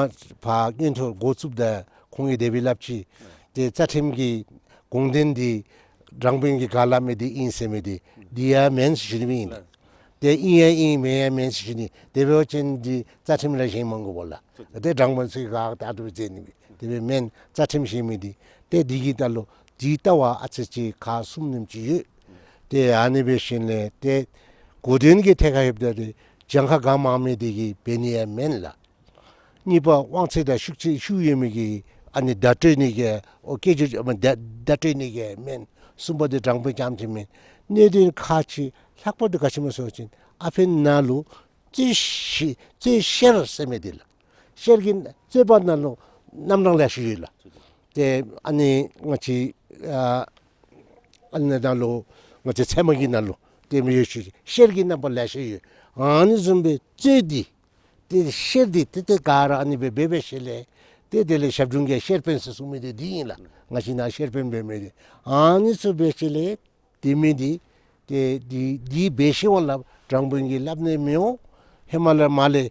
ཕར་མངོན་མཐོ་འགོ་བཙུགསཔ་ད་ཁོང་གིས་དེ་སྦེ་སླབ་ཅི། ཏེ་རྩ་ཁྲིམས་ཀྱི་དགོངས་དོན་འདི་དྲང་དཔོན་གྱིས་ག་སླབ་མི་འདི་ཨིན་ཟེར་མི་འདི་འདི་ཡང་མེན་ཟེར་ཞུ་ནི་ཨིན་ལགས། ཏེ་ཨིན་ཡང་ཨིན་མེན་ཡང་མེན་ཟེར་ཞུ་ནི། དེ་འབད་བ་ཅིན་འདི་རྩ་ཁྲིམས་ར་བཞེངས་མ་དགོ་པས་ལགས། ཏེ་དྲང་དཔོན་ཚུ་གིས་ག་ད་ལྟོ་མཛད་ནི་མས། དེ་སྦེ་མེན་རྩ་ཁྲིམས་བཞེངས་མི་འདི་ཏེ་འདི་གི་ད་ལུ་འདི་ལྟ་བ་ཨ་ཙི་ཅིག་ཁག་གསུམ་ཉིནམ་ཅིག་ཡོད། ཏེ་ཨ་ནི་འབད་ཞིནམ་ལས་ཏེ་གོ་དོན་གྱི་ཐད་ཁར་ལྷོདཔ་ད་ཏེ་གྱངས་ཁ་གང་མང་མི་འདི་གིས་འབད་ནི་ཡང་མེན་ལགས། གཉིས་པ་དབང་ཚད་དང་ཤུགས་ཚད་ཤུགས་ཡོད་མི་གིས་ཨ་ནི་བརྡ་སྤྲོད་ནི་གི་ཨོ་སྐད་ཆ་ཨ་མ་བརྡ་བརྡ་སྤྲོད་ནི་གི་མེན། གསུམ་པ་འདི་དྲང་དཔོན་རྐྱངམ་ཅིག་མེན། གནད་དོན་ཁག་ཅིག་ལྷག་པར་དུ་ག་ཅི་སྨོ་ཟེར་བ་ཅིན་ཨ་ཕི་ནང་ལུ་རྩོད་བཤེར་རྩོད་བཤེར་ཟེར་མི་འདི་ལགས། བཤེར་གྱི་རྩོད་པ་ནང་ལུ་རྣམ་གྲངས་ལེ་ཤ་ཡོད་ལགས། ཏེ་ཨ་ནི་ང་བཅས་ཨ་ཨ་ནི་ནང་ལུ་ང་བཅས་ཚད་མ་གི་ནང་ལུ་ཏེ་མི་ཡོད་ཤེས་བཤེར་གྱི་རྣམ་པ་ལེ་ཤ་ཡོད། ཨ་ནི་བཟུམ་སྦེ་རྩོད་འདི་ཏེ་བཤེར་འདི་ཏེ་ཏེ་ག་ར་ཨ་ནི་སྦེ་འབད་འབད་ཞིནམ་ལས་ཏེ་དེ་ལས་ཞབས་དྲུང་གིས་བཤེར་དཔོན་ཟེར་གསུང་མི་འདི་འདི་ཨིན་ལགས། ང་བཅས་ནཱ་བཤེར་དཔོན་འབད་མི་འདི་ཨ་ནི་ཚུ་འབད་ཞིནམ་ལས་དེ་མི་འདི་ཏེ་འདི་འདི་འབད་ཞིནམ་ལས་དྲང་དཔོན་གྱིས་སླབ་ནི་མི་འོང་། ཧེ་མ་ལས་མར་ལས་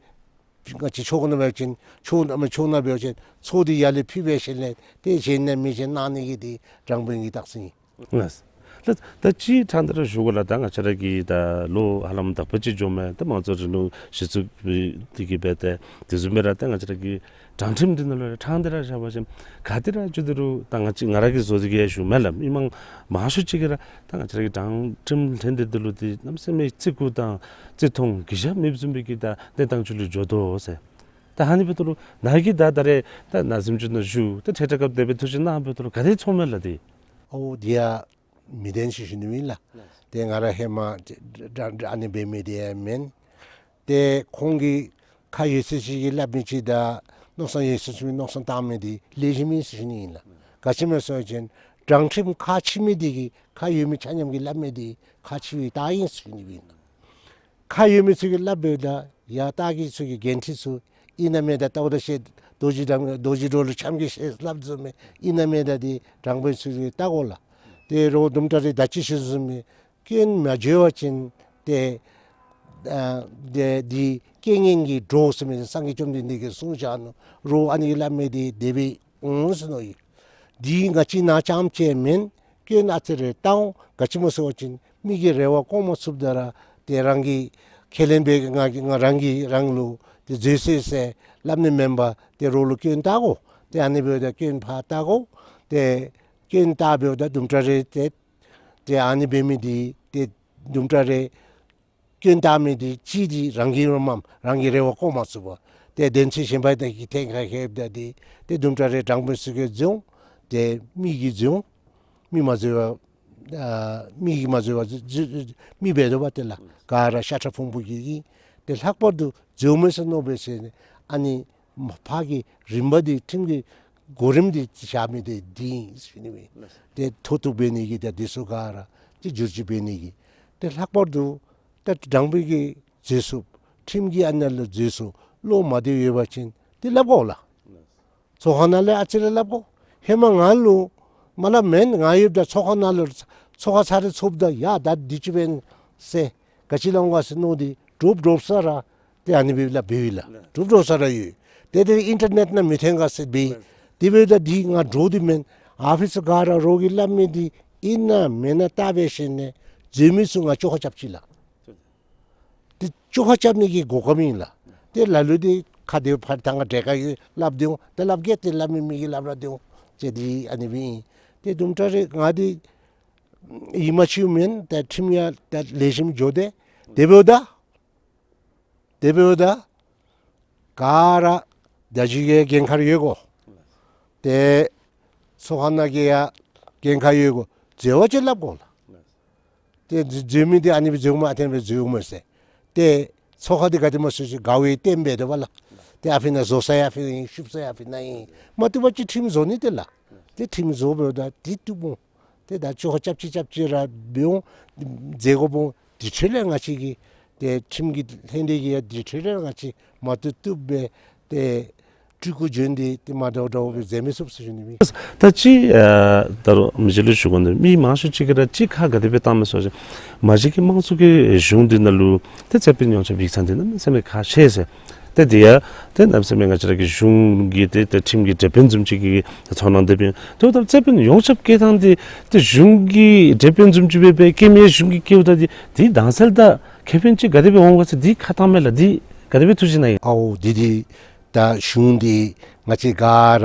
ང་བཅས་ཕྱོགས་ནང་འབད་བ་ཅིན་ཕྱོགས་ནང་ཕྱོགས་ནང་འབད་བ་ཅིན་ཚོགས་འདི་ཡར་ལས་ཕུལ་འབད་ཞིནམ་ལས་ཏེ་བཞེངས་ན་མི་བཞེངས་གནང་ནི་གི་འདི་དྲང་དཔོན་གྱི་རྟགས་མཚན་ཨིན། ལགས། ལགས། ད་ཅི་ཕྲང་སྟེ་ར་ཞུ་དགོ་ལགས། ད་ང་བཅས་ར་གི་ད་ལོ་ཧ་ལམ་དག་པ་ཅིག་འགྱོཝ་མས། ད་དམངས་གཙོ་རིང་ལུགས་གཞི་བཙུགས་འདི་གིས་འབད་དེ་དེ་བཟུམ་སྦེ་ར་ད་ང་བཅས་ར་གི་དྲང་ཁྲིམས་འདི་ནང་ལུ་ར་ཕྲང་སྟེ་ར་བཞག་པ་ཅིན་ག་ཏེ་ར་འགྱོ་དེ་རུང་ད་ང་བཅས་ང་ར་གིས་བཟོ་སྟེ་གིས་ཡང་ཞུཝ་མེན་ལགས། མི་མང་མང་ཤོས་ཅིག་གིས་ར་ད་ང་བཅས་ར་གི་དྲང་ཁྲིམས་ལྷན་སྡེ་འདི་ལུ་འདི་གནམ་མེད་ས་མེད་བརྩི་བཀུར་དང་བརྩི་མཐོང་གུས་ཞབས་མེདཔ་བཟུམ་སྦེ་གི་ད་གནས་སྟངས་ཅིག་ལུ་འགྱོ་དོ་ཟེར། ད་ཨ་ནི་འབདཝ་ད་ལུ་ནཱ་གིས་ད་ད་རེས་ད་ནཱ་གཟིམ་ཅུང་ནང་བཞུགས་ད་འཕྲལ་འཕྲལ་སྐབས་དེ་སྦེ་ཐུགས་བཞེད་གནང་འབདཝ་ད་ལུ་ག་དེ་ཚོརཝ་མས་ལགས་འདི། ཨོ་འདི་ཡང་མི་བདེན་ཟེར་ཞུ་ནི་ཨིན་ལགས། ཏེ་ང་ར་ཧེ་མ་ད་ད་ཨ་ནི་འབད་མི་འདི་ཡང་མེན། ཏེ་ཁོང་གིས་ཁ་ཡོད་ཚད་ཅིག་གིས་སླབ་མི་ཅིག་དང་མནོ་བསམ་ཡོད་ཚད་ཅིག་གིས་མནོ་བསམ་བཏང་མི་འདི་ལེགས་ཤོམ་ཨིན་ཟེར་ཞུ་ནི་ཨིན་ལགས། ག་ཅི་སྨོ་ཟེར་བ་ཅིན་དྲང་ཁྲིམས་ཁག་ཆེ་མི་འདི་གིས་ཁ་ཡོད་མི་ཆ་མཉམ་གྱིས་སླབ་མི་འདི་ཁག་ཆེ་བའི་རྟགས་ཨིན་ཟེར་ཞུ་ནི་ཨིན་ལགས། ཁ་ཡོད་མི་ཚུ་གིས་སླབ་འབདཝ་ད་ཡར་ལྟ་གི་ཚུ་གི་འགན་འཁྲི་ཚུ་ཨིན་ན་མེན་ན་ད་ལྟོ་ད་ཤེས་རྡོ་རྗེ་འགྲམ་རྡོ་རྗེ་སྒྲོལ་ལུ་འཆམ་གྱིས་ཤེས་སླབ་བཟུམ་སྦེ་ཨིན་ན་མེན་ན་ད་འདི་དྲང་དཔོན་ཚུ་གིས་བལྟ་དགོ་ལགས། ཏེ་རོགས་དུམ་གྲ་རེ་ད་ཅི་ཞུ་བཟུམ་སྦེ་སྐྱོན་མ་བརྗོད་པ་ཅིན་ཏེ་ཨ་ཏེ་འདི་རྐྱེན་ངན་གྱི་གྲོགས་ཟེར་མི་སངས་རྒྱས་བཅོམ་ལྡན་འདས་ཀྱིས་གསུངས་བཞག་ནུག། རོགས་ཨ་ནི་གིས་སླབ་མི་འདི་དེ་སྦེ་འོང་ཟེར་མནོ་ཡི། འདི་ང་བཅས་ནཱ་རྐྱངམ་ཅིག་མེན། སྐྱོན་ཨ་ཙི་རེ་བལྟ་འོང་། ག་ཅི་སྨོ་ཟེར་བ་ཅིན་མི་གི་རེ་བ་སྐོང་མ་ཚུགསཔ་ད་ར་ཏེ་རང་གིས་ཁས་ལེན་འབད་ང་གིས་ང་རང་གིས་རང་ལུ་ཏེ་འཛོལ་སོ་ཡི་ཟེར་སླབ་ནི་མེན་པར་ཏེ་རོགས་ལུ་སྐྱོན་བལྟ་དགོ། ཏེ་ཨ་ནི་འབདཝ་ད་སྐྱོན་ཕར་བལྟ་དགོ། ཏེ་སྐྱོན་བལྟ་འབདཝ་ད་དུམ་གྲ་རེ་ཏེ་ཏེ་ཨ་ནི་འབད་མི་འདི་ཏེ་དུམ་གྲ་རེ་སྐྱོན་བལྟ་མི་འདི་གཅིག་འདི་རང་གིས་རོགས་མ་རང་གི་རེ་བ་སྐོང་མ་ཚུགས་པར་ཏེ་དོན་ཚན་གཞན་པ་དེ་གི་ཐད་ཁར་ལྷོདཔ་ད་འདི་ཏེ་དུམ་གྲ་རེ་དྲང་དཔོན་ཚུ་གིས་འཛོལ་འོང་། ཏེ་མི་གིས་འཛོལ་འོང་། མི་མ་འཛོལ་བར་ཨ་མི་གིས་མ་འཛོལ་བར་འཛོལ་འཛོལ་མི་འབད་དོ་བ་ཏེ་ལགས། ག་ར་ཤ་ཁྲག་ཕུང་པོ་གི་ཨིན། ཏེ་ལྷག་པར་དུ་འཛོལ་མས་ཟེར་མནོ་འབད་ཟེར་ཨ་ནི་ཕར་གྱི་རིམ་པ་འདི་ཁྲིམས་ཀྱི་གོ་རིམ་འདི་བཞག་མི་འདི་འདི་ཨིན་ཟེར་ནི་མས། ཏེ་མཐོ་གཏུགས་འབད་ནི་གི་ཏེ་འདི་ཚུ་ག་ར་ཏེ་བསྒྱུར་བཅོས་འབད་ནི་གི་ཏེ་ལྷག་པར་དུ་ད་དྲང་དཔོན་གྱིས་འཛོལ་སོང་། ཁྲིམས་ཀྱི་ཨ་ནཱ་ལུ་འཛོལ་སོང་། བློ་མ་བདེ་ཡོད་པ་ཅིན་ཏེ་སླབ་དགོ་ལགས། ཚོགས་ཁང་ནང་ལས་ཨ་ཙི་རེ་སླབ་དགོ། ཧེ་མ་ང་ལུ་མ་སླབ་མེན། ང་ཡོདཔ་ད་ཚོགས་ཁང་ནང་ལུ་ཚོགས་ཁང་ཚར་རེ་ཚོགསཔ་ད་ཡ་ད་འདི་ཅིག་འབད་ཟེར་ ག་ཅི་ལོང་ག་ཟེར་མནོ་སྟེ་འདྲོག་འདྲོགཔ་ས་ར་ཏེ་ཨ་ནི་སྦེ་སླབ་འབདཝ་ཨིན་ལགས། ལགས། འདྲོག་འདྲོགཔ་ས་ར་ཡོད། ཏེ་དེ་ཨིན་ཊར་ནེཊ་ནང་མི་ཐོན་ག་ཟེར་འབད། ལགས། དེ་འབདཝ་ད་འདི་ང་འདྲོག་སྟེ་མེན། ཨ་ཕི་ཚུ་ག་ར་རོགས་ཀྱིས་སླབ་མི་འདི་ཨིན་ན་མེན་ན་བལྟ་སྦེ་ཞིནམ་ལས་འཛོལ་མི་ཚུ་ང་བཅོ་ཁ་རྐྱབ་ཅི་ལགས། ཏེ་བཅོ་ཁ་རྐྱབ་ནི་གི་གོ་སྐབས་ཨིན་ལགས། ཏེ་ལ་ལུ་འདི་ཁ་བདེ་ཕར་ད་ང་འདྲེ་ཁ་ཡོད་སླབ་སྟེ་འོང་། ཏེ་སླབ་གེ་ཏེ་སླབ་མི་མི་གིས་སླབ་ར་སྟེ་འོང་། ཅིག་འདི་ཨ་ནི་སྦེ་ཨིན། ཏེ་དུམ་གྲ་རེ་ང་འདི་ཡིད་མ་ཆེས་མེན། ཏེ་ཁྲིམས་ཡང་ད་ལེགས་ཤོམ་འགྱོ་སྟེ། དེ་འབདཝ་ད་དེ་འབདཝ་ད་ག་ར་ད་ཅི་གི་འགན་ཁག་ཡོད་གོ། ཏེ་ཚོགས་ཁང་ནང་གི་ཡང་འགན་ཁག་ཡོད་གོ། འཛོལ་བ་ཅིན་སླབ་དགོ་ལགས། ཏེ་འཛོལ་མི་འདི་ཨ་ནི་སྦེ་འཛོལཝ་མས། ཨ་ནི་སྦེ་འཛོལཝ་མས་ཟེར། ཏེ་ཚོགས་ཁང་འདི་ག་དེ་སྨོ་ཟེར་ཅི་དགའ་བའི་རྟེན་འབད་དོ་བ་ལགས། ཏེ་ཨ་ཕི་ནང་བཟོ་ས་ཡང་ཨ་ཕི་ཨིན། བཤུབ་ས་ཡང་ཨ་ཕི་ནང་ཨིན། མ་བཏུབ་པ་ཅིན་ཁྲིམས་བཟོ་ནི་ཏེ་ལགས། ཏེ་ཁྲིམས་བཟོ་འབདཝ་ད་འདི་བཏུབ་འོང་། ཏེ་ད་བཅོ་ཁ་རྐྱབ་ཅི་རྐྱབ་ཅི་ར་འབད་འོང་། མཛད་དགོཔ་འོང་། དེ་འཕྲོ་ལས་ང་བཅས་ཀྱི་ཏེ་ཁྲིམས་ཀྱི་ལྷན་སྡེ་གིས་ཡང་དེ་འཕྲོ་ལས་ང་བཅས་མ་བཏུབ་བཏུབ་སྦེ་ཏེ་སྤྲུལ་སྐུ་བྱོན་ཏེ་ཏེ་མ་འདྲཝ་འདྲཝ་སྦེ་མཛད་མི་ཚུགས་ཟེར་ཞུ་ནི་ཨིན། ད་ཅི་ཨ་ད་རུང་མི་རྗེ་ལུ་ཞུ་དགོ་ནི་མི་མང་ཤོས་ཅིག་གིས་ར་ཅིག་ཁ་ག་དེ་སྦེ་བཏངམ་མས་ཟེར་བ་ཅིན་མ་གཞི་གི་དམངས་གཙོ་གི་གཞུང་འདི་ནང་ལུ་ཏེ་རྩོད་དཔོན་ཡོངས་ཁྱབ་ཡིག་ཚང་འདི་གནམ་མེད་ས་མེད་ཁག་ཆེ་ཟེར། ཏེ་དེ་ཡང་ཏེ་གནམ་མེད་ས་མེད་ང་བཅས་ར་གི་གཞུང་གི་ཏེ་ཏེ་ཁྲིམས་ཀྱི་འབྲེལ་དཔོན་བཟུམ་ཅིག་གི་ཚོར་སྣང་དེ་སྦེ་ཏེ་ད་རྩོད་དཔོན་ཡོངས་ཁྱབ་བཀལ་ཐངས་འདི་ཏེ་གཞུང་གི་འབྲེལ་དཔོན་བཟུམ་ཅིག་སྦེ་སྦེ་བཀལ་མི་གཞུང་གིས་བཀལཝ་ད་འདི་འདི་དྭངས་གསལ་དང་ཁེ་ཕན་ཅིག་ག་དེ་སྦེ་འོང་ག་ཟེར་འདི་ཁ་བཏངམ་མས་ལགས། འདི་ག་དེ་སྦེ་ཐུགས་བཞེད་གནང་ཡི། ཨའོ་འདི་འདི་ད་གཞུང་འདི་ང་བཅས་ག་ར་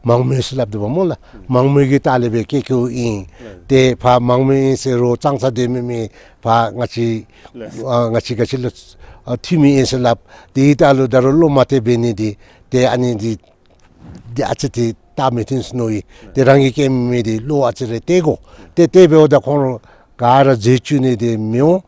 མང་མོས་ཟེར་སླབ་དོ་བ་སྨོ་ལགས། མང་མོས་ཀྱི་ཐོག་ལས་སྦེ་བཀལ་བཀལཝ་ཨིན། ཏེ་ཕར་མང་མོས་ཨིན་ཟེར་རོགས་ཙང་ཙ་སྡོད་མི་མི་ཕར་ང་བཅས་ཨ་ང་བཅས་ག་ཅི་ལུ་ཨ་འཐུས་མི་ཨིན་ཟེར་སླབ། དེའི་ཐོག་ལུ་ད་རུང་བློ་མ་གཏད་འབད་ནི་འདི་ཏེ་ཨ་ནི་འདི་འདི་ཨ་ཙི་ཏེ་རྟགས་མི་མཐུན་ཟེར་མནོ་ཡི། ཏེ་རང་གིས་བཀལ་མི་འདི་བློ་ཨ་ཙི་རེ་གཏད་དགོ། ཏེ་དེ་འབདཝ་ད་ཁོང་ར་ག་ར་འཛོལ་བཅུག་ནི་འདི་མི་འོང་།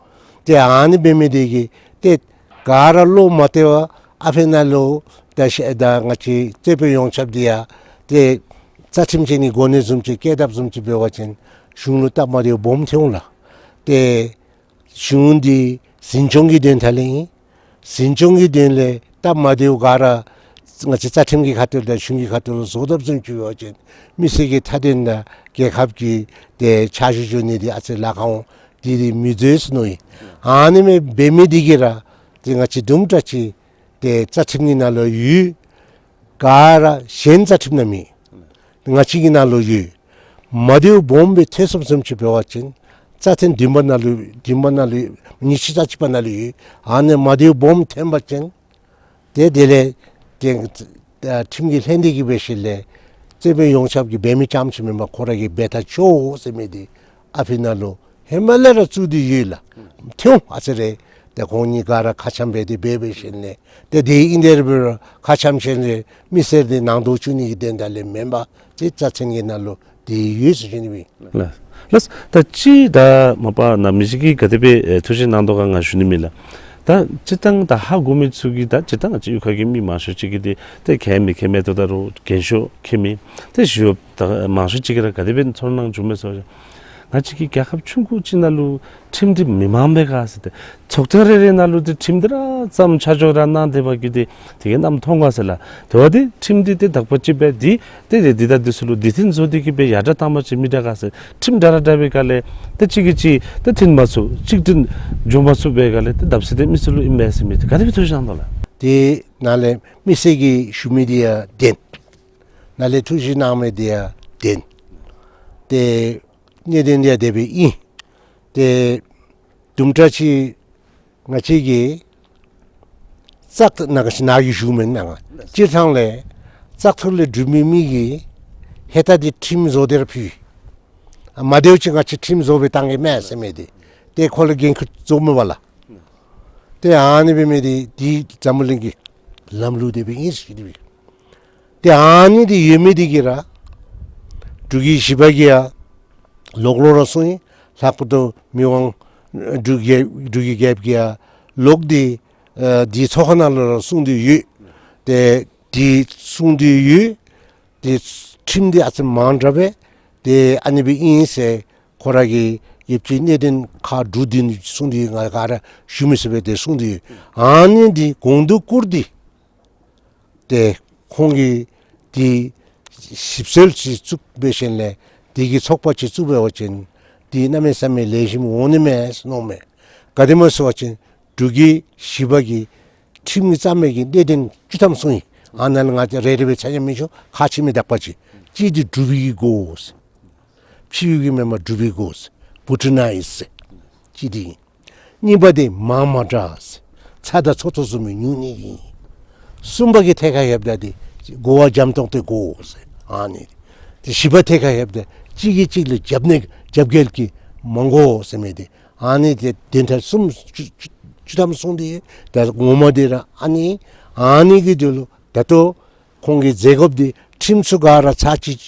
ཏེ་ཨ་ནི་འབད་མི་འདི་གིས་ཏེ་ག་ར་བློ་མ་གཏད་པར་ཨ་ཕི་ནང་ལུ་ད་ཤ་ད་ང་བཅས་རྩོད་དཔོན་ཡོངས་ཁྱབ་འདི་ཡང་ཏེ་རྩ་ཁྲིམས་ཅན་གྱི་གོ་གནས་བཟུམ་ཅིག་བཀལ་དཔ་བཟུམ་ཅིག་འབད་བ་ཅིན་གཞུང་ལུ་སྟབས་མ་བདེཝ་སྦོམ་ཐོན་འོང་ལགས། ཏེ་གཞུང་འདི་འཛིན་སྐྱོང་གི་དོན་དག་ལས་ཨིན། འཛིན་སྐྱོང་གི་དོན་ལས་སྟབས་མ་བདེཝ་ག་ར་ང་བཅས་རྩ་ཁྲིམས་ཀྱི་ཁ་ཐུག་དང་གཞུང་གི་ཁ་ཐུག་ལུ་བཟོ་དཔ་བཟུམ་ཅིག་འབད་བ་ཅིན་མི་སེར་གྱི་མཐའ་དོན་དང་རྒྱལ་ཁབ་ཀྱི་ཏེ་ཕྱག་ཞུ་འགྱོ་ནི་འདི་ཨ་ཙི་ལཱ་ཁག་འོང་། འདི་འདི་མི་འཛོལ་ཟེར་མནོ་ཡི། ཨ་ནི་མི་འབད་མི་འདི་གིས་ར་ཏེ་ང་བཅས་དུམ་གྲ་ཅིག་ཏེ་རྩ་ཁྲིམས་ཀྱི་ནང་ལུ་ཡོད། ག་ར་གཞན་རྩ་ཁྲིམས་ནང་མེད། ང་བཅས་ཀྱི་ནང་ལུ་ཡོད། མ་བདེཝ་སྦོམ་སྦེ་ཐོན་སོངམ་བཟུམ་ཅིག་འབད་བ་ཅིན་རྩ་ཁྲིམས་བདུན་པ་ནང་ལུ་བདུན་པ་ནང་ལུ་ཉི་ཤུ་རྩ་གཅིག་པ་ནང་ལུ་ཡོད། ཨ་ནི་མ་བདེཝ་སྦོམ་ཐོན་པ་ཅིན་ཏེ་དེ་ལས་ཏེ་ཁྲིམས་ཀྱི་ལྷན་སྡེ་གིས་འབད་ཞིནམ་ལས་རྩོད་དཔོན་ཡོངས་ཁྱབ་ཀྱིས་འབད་མི་རྐྱངམ་ཅིག་མེན་པར་ཁོ་ར་གིས་འབད་ཐག་ཆོད་ཟེར་མི་འདི་ཨ་ཕི་ནང་ལུ་ཧེ་མ་ལས་ར་བཙུགས་ཏེ་ཡོད་ལགས། ཐོན་ཨ་ཙི་རེ་ཏེ་ཁོང་གཉིས་ག་ར་ཁ་འཆམ་འབད་དེ་འབད་འབད་ཞིནམ་ལས་ཏེ་དེ་ཨིན་དེ་ར་འབད་རུང་ཁ་འཆམ་ཞིནམ་ལས་མི་སེར་འདི་ནང་དོག་བཅུག་ནི་གི་དོན་དག་ལས་མེན་པར་ཏེ་རྩ་ཁྲིམས་ཀྱི་ནང་ལུ་དེ་ཡོད་ཟེར་ཞུ་ནི་ཨིན། ལགས། ལགས། ད་ཅི་ད་མ་པ་ནཱ་མི་རྗེ་གིས་ག་དེ་སྦེ་ཨེ་ཐུགས་བཞེད་གནང་དོ་ག་ང་ཞུ་ནི་མེད་ལགས། ད་སྤྱིར་བཏང་ད་ཧ་གོ་མི་ཚུ་གིས་ད་སྤྱིར་བཏང་ང་བཅས་གཡུས་ཁ་གི་མི་མང་ཤོས་ཅིག་གིས་ཏེ་ཏེ་མཁྱེན་མི་མཁྱེན་མི་ད་ད་རུང་རྒན་ཤོས་མཁྱེན་མི་ཏེ་ཞུ་ད་མང་ཤོས་ཅིག་གིས་ར་ག་དེ་སྦེ་ཚོར་སྣང་བྱུངམ་མས་ཟེར་བ་ཅིན་ང་བཅས་ཀྱི་རྒྱལ་ཁབ་ཆུང་ཀུ་ཅིག་ནང་ལུ་ཁྲིམས་འདི་མི་མང་པས་ག་ཟེར་ཏེ་ཚོགས་ཐེངས་རེ་རེ་ནང་ལུ་ཏེ་ཁྲིམས་འདི་ར་བརྩམས་ཆ་འཇོག་ར་གནང་སྡོད་པ་གིས་ཏེ་དེ་གིས་གནམ་མཐོང་ག་ཟེར་ལགས། དེ་བ་ཏེ་ཁྲིམས་འདི་ཏེ་དག་པ་ཅིག་སྦེ་འདི་ཏེ་ཏེ་འདི་དང་འདི་ཚུ་ལུ་འདི་ཐིན་བཟོ་སྟེ་གིས་སྦེ་ཡར་དྲག་བཏང་པ་ཅིན་མི་དྲག་ག་ཟེར། ཁྲིམས་དྲག་ར་དྲག་པའི་སྒང་ལས་ཏེ་གཅིག་གིས་གཅིག་ཏེ་ཐིན་མ་ཚུགས་གཅིག་འཁྲུན་འབྱུང་མ་ཚུགས་པའི་སྒང་ལས་ཏེ་བརྡབ་གསིག་འདི་མི་ཚུ་ལུ་ཨིན་མས་ཟེར་མི་འདི་ག་དེ་སྦེ་ཐུགས་བཞེད་གནང་དོ་ལགས། དེ་ནང་ལས་མི་སེར་གྱིས་ཞུ་མི་འདི་ཡང་བདེན། ནཱ་ལས་ཐུགས་བཞེད་གནང་མི་འདི་ཡང་བདེན། ཏེ་གནད་དོན་འདི་ཡང་དེ་སྦེ་ཨིན། ཏེ་དུམ་གྲ་ཅིག་ང་བཅས་ཀྱིས་བཙག་འཐུ་ནང་ག་ཅི་ནཱ་གིས་ཞུ་མེན་ན་ང་སྤྱིར་བཏང་ལས་བཙག་འཐུ་ལས་གྲུབ་མི་མི་གིས་ཧེ་ད་འདི་ཁྲིམས་བཟོ་སྟེ་ར་ཕུལ། ཨ་མ་བདེཝ་ཅིག་ང་བཅས་ཁྲིམས་བཟོ་སྦེ་བཏང་གེ་མས་ཟེར་མི་འདི་ཏེ་ཁོ་ལུ་འགན་ཁུར་བཙུགས་མི་བ་ལགས། ཏེ་ཨ་ནི་འབད་མི་འདི་འདི་འཛམ་བུ་གླིང་གི་ལམ་ལུགས་དེ་སྦེ་ཨིན་ཟེར་ཞུ་ནི་སྦེ། ཏེ་ཨ་ནི་འདི་ཡོད་མི་འདི་གིས་ར་འབྲུག་གི་གཞི་པ་གིས་ཡང་ལོག་ལོག་ར་གསུངས་ཡི། ལྷག་པར་དུ་མི་དབང་འབྲུག་རྒྱལ་འབྲུག་གི་རྒྱལཔོ་གིས་ཡང་ལོག་སྟེ་ཨ་འདི་ཚོགས་ཁང་ནང་ལུ་ར་གསུངས་ཏེ་ཡོད། ཏེ་འདི་གསུངས་ཏེ་ཡོད། ཏེ་ཁྲིམས་འདི་ཨ་ཙི་མང་དྲགས་པས། ཏེ་ཨ་ནི་སྦེ་ཨིན་ཟེར་ཁོ་ར་གིས་ཡོདཔ་ཅིག་གནད་དོན་ཁག་དྲུག་འདི་ནི་གསུངས་ཏེ་ང་ག་ར་ཞུ་མི་ཚུགས་པས་ཏེ་གསུངས་ཏེ་ཡོད། ཨ་ནི་འདི་གོང་དུ་བཀུར་ཏེ་ཏེ་ཁོང་གིས་འདི་ཞིབ་འཚོལ་ཅིག་བཙུགས་འབད་ཞིནམ་ལས་འདི་གི་ཚོགས་པ་ཅིག་བཙུགས་འབད་བ་ཅིན་འདི་གནམ་མེད་ས་མེད་ལེགས་ཤོམ་འོང་ནི་མས་ཟེར་མནོཝ་མས། ག་དེ་སྨོ་ཟེར་བ་ཅིན་འབྲུག་གི་བཞི་པ་གི་ཁྲིམས་ཀྱི་རྩ་མེད་ཀྱི་གནད་དོན་བཅུ་ཐམ་གསུངས་ཡི། ཨ་ནཱ་ལས་ང་བཅས་རེ་རེ་སྦེ་ཆ་མཉམ་མི་ཤོ་ཁག་ཆེ་མི་དག་པ་ཅིག་གཅིག་འདི་འབྲུག་པའི་གི་གོ་ཟེར། ཕྱི་ཡུལ་གྱི་མེན་པར་འབྲུག་པའི་གོ་ཟེར། བྷུ་ཊ་ནའི་ཟེར། གཅིག་འདི་ཨིན། གཉིས་པ་འདི་མང་མ་དྲགས་ཟེར། ཚྭ་དང་ཚོད་ཚོད་བཟུམ་མའི་ཉུང་ནི་ཨིན། གསུམ་པ་གི་ཐད་ཁར་ལྷོདཔ་ད་འདི་གོ་བ་འཇམ་ཏོང་ཏོ་དགོ་ཟེར། ཨ་ནི། དེ་བཞི་པ་ཐད་ཁར་ལྷོདཔ་ད་གཅིག་གིས་གཅིག་ལུ་རྒྱབ་ནི་རྒྱབ་འགལ་གྱི་མ་དགོ་ཟེར་མི་འདི། ཨ་ནི་དེ་དོན་དག་གསུམ་བཅུ་བཅུ་བཅུ་ཐམ་གསུངས་ཏེ་ཡོད། ད་ངོ་མ་འདི་ར་ཨ་ནི། ཨ་ནི་གི་དོན་ལུ་ད་ལྟོ་ཁོང་གིས་མཛད་དགོཔ་འདི་ཁྲིམས་ཚུ་ག་ར་ཚར་གཅིག་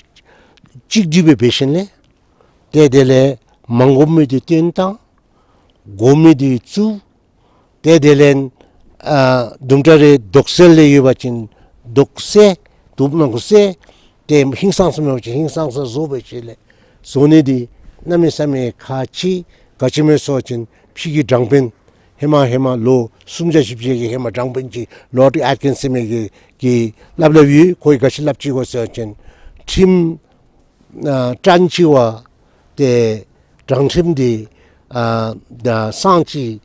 གཅིག་སྒྲིལ་སྦེ་འབད་ཞིནམ་ལས་ཏེ་དེ་ལས་མ་དགོ་མི་འདི་བཏོན་བཏང་། དགོ་མི་འདི་བཙུགས། ཏེ་དེ་ལས་ཨ་དུམ་གྲ་རེ་དོགས་སེལ་ལས་ཡོད་པ་ཅིན་དོགས་སེལ། དུམ་གྲ་དོགས་སེལ། ཏེ་ཧིང་སངས་ས་མེད་པ་ཅིན་ཧིང་སངས་ས་བཟོ་སྦེ་ཞིནམ་ལས་བཟོ་ནི་འདི་གནམ་མེད་ས་མེད་ཁག་ཆེ། ག་ཅི་སྨོ་ཟེར་བ་ཅིན་ཕྱི་གི་དྲང་དཔོན་ཧེ་མ་ཧེ་མ་ལོ་སུམ་བརྒྱ་བཞི་བརྒྱ་གི་ཧེ་མ་དྲང་དཔོན་ཅིག་ལོརཌ་ཨེཊ་ཀིནསི་ཟེར་མི་གིས་གིས་སླབ་སླབ་ཡོད། ཁོ་གིས་ག་ཅི་སླབ་ཅི་གོ་ཟེར་བ་ཅིན་ཁྲིམས་ཨ་དྲང་ཅི་བ་ཏེ་དྲང་ཁྲིམས་འདི་ཨ་ད་སང་ཅི་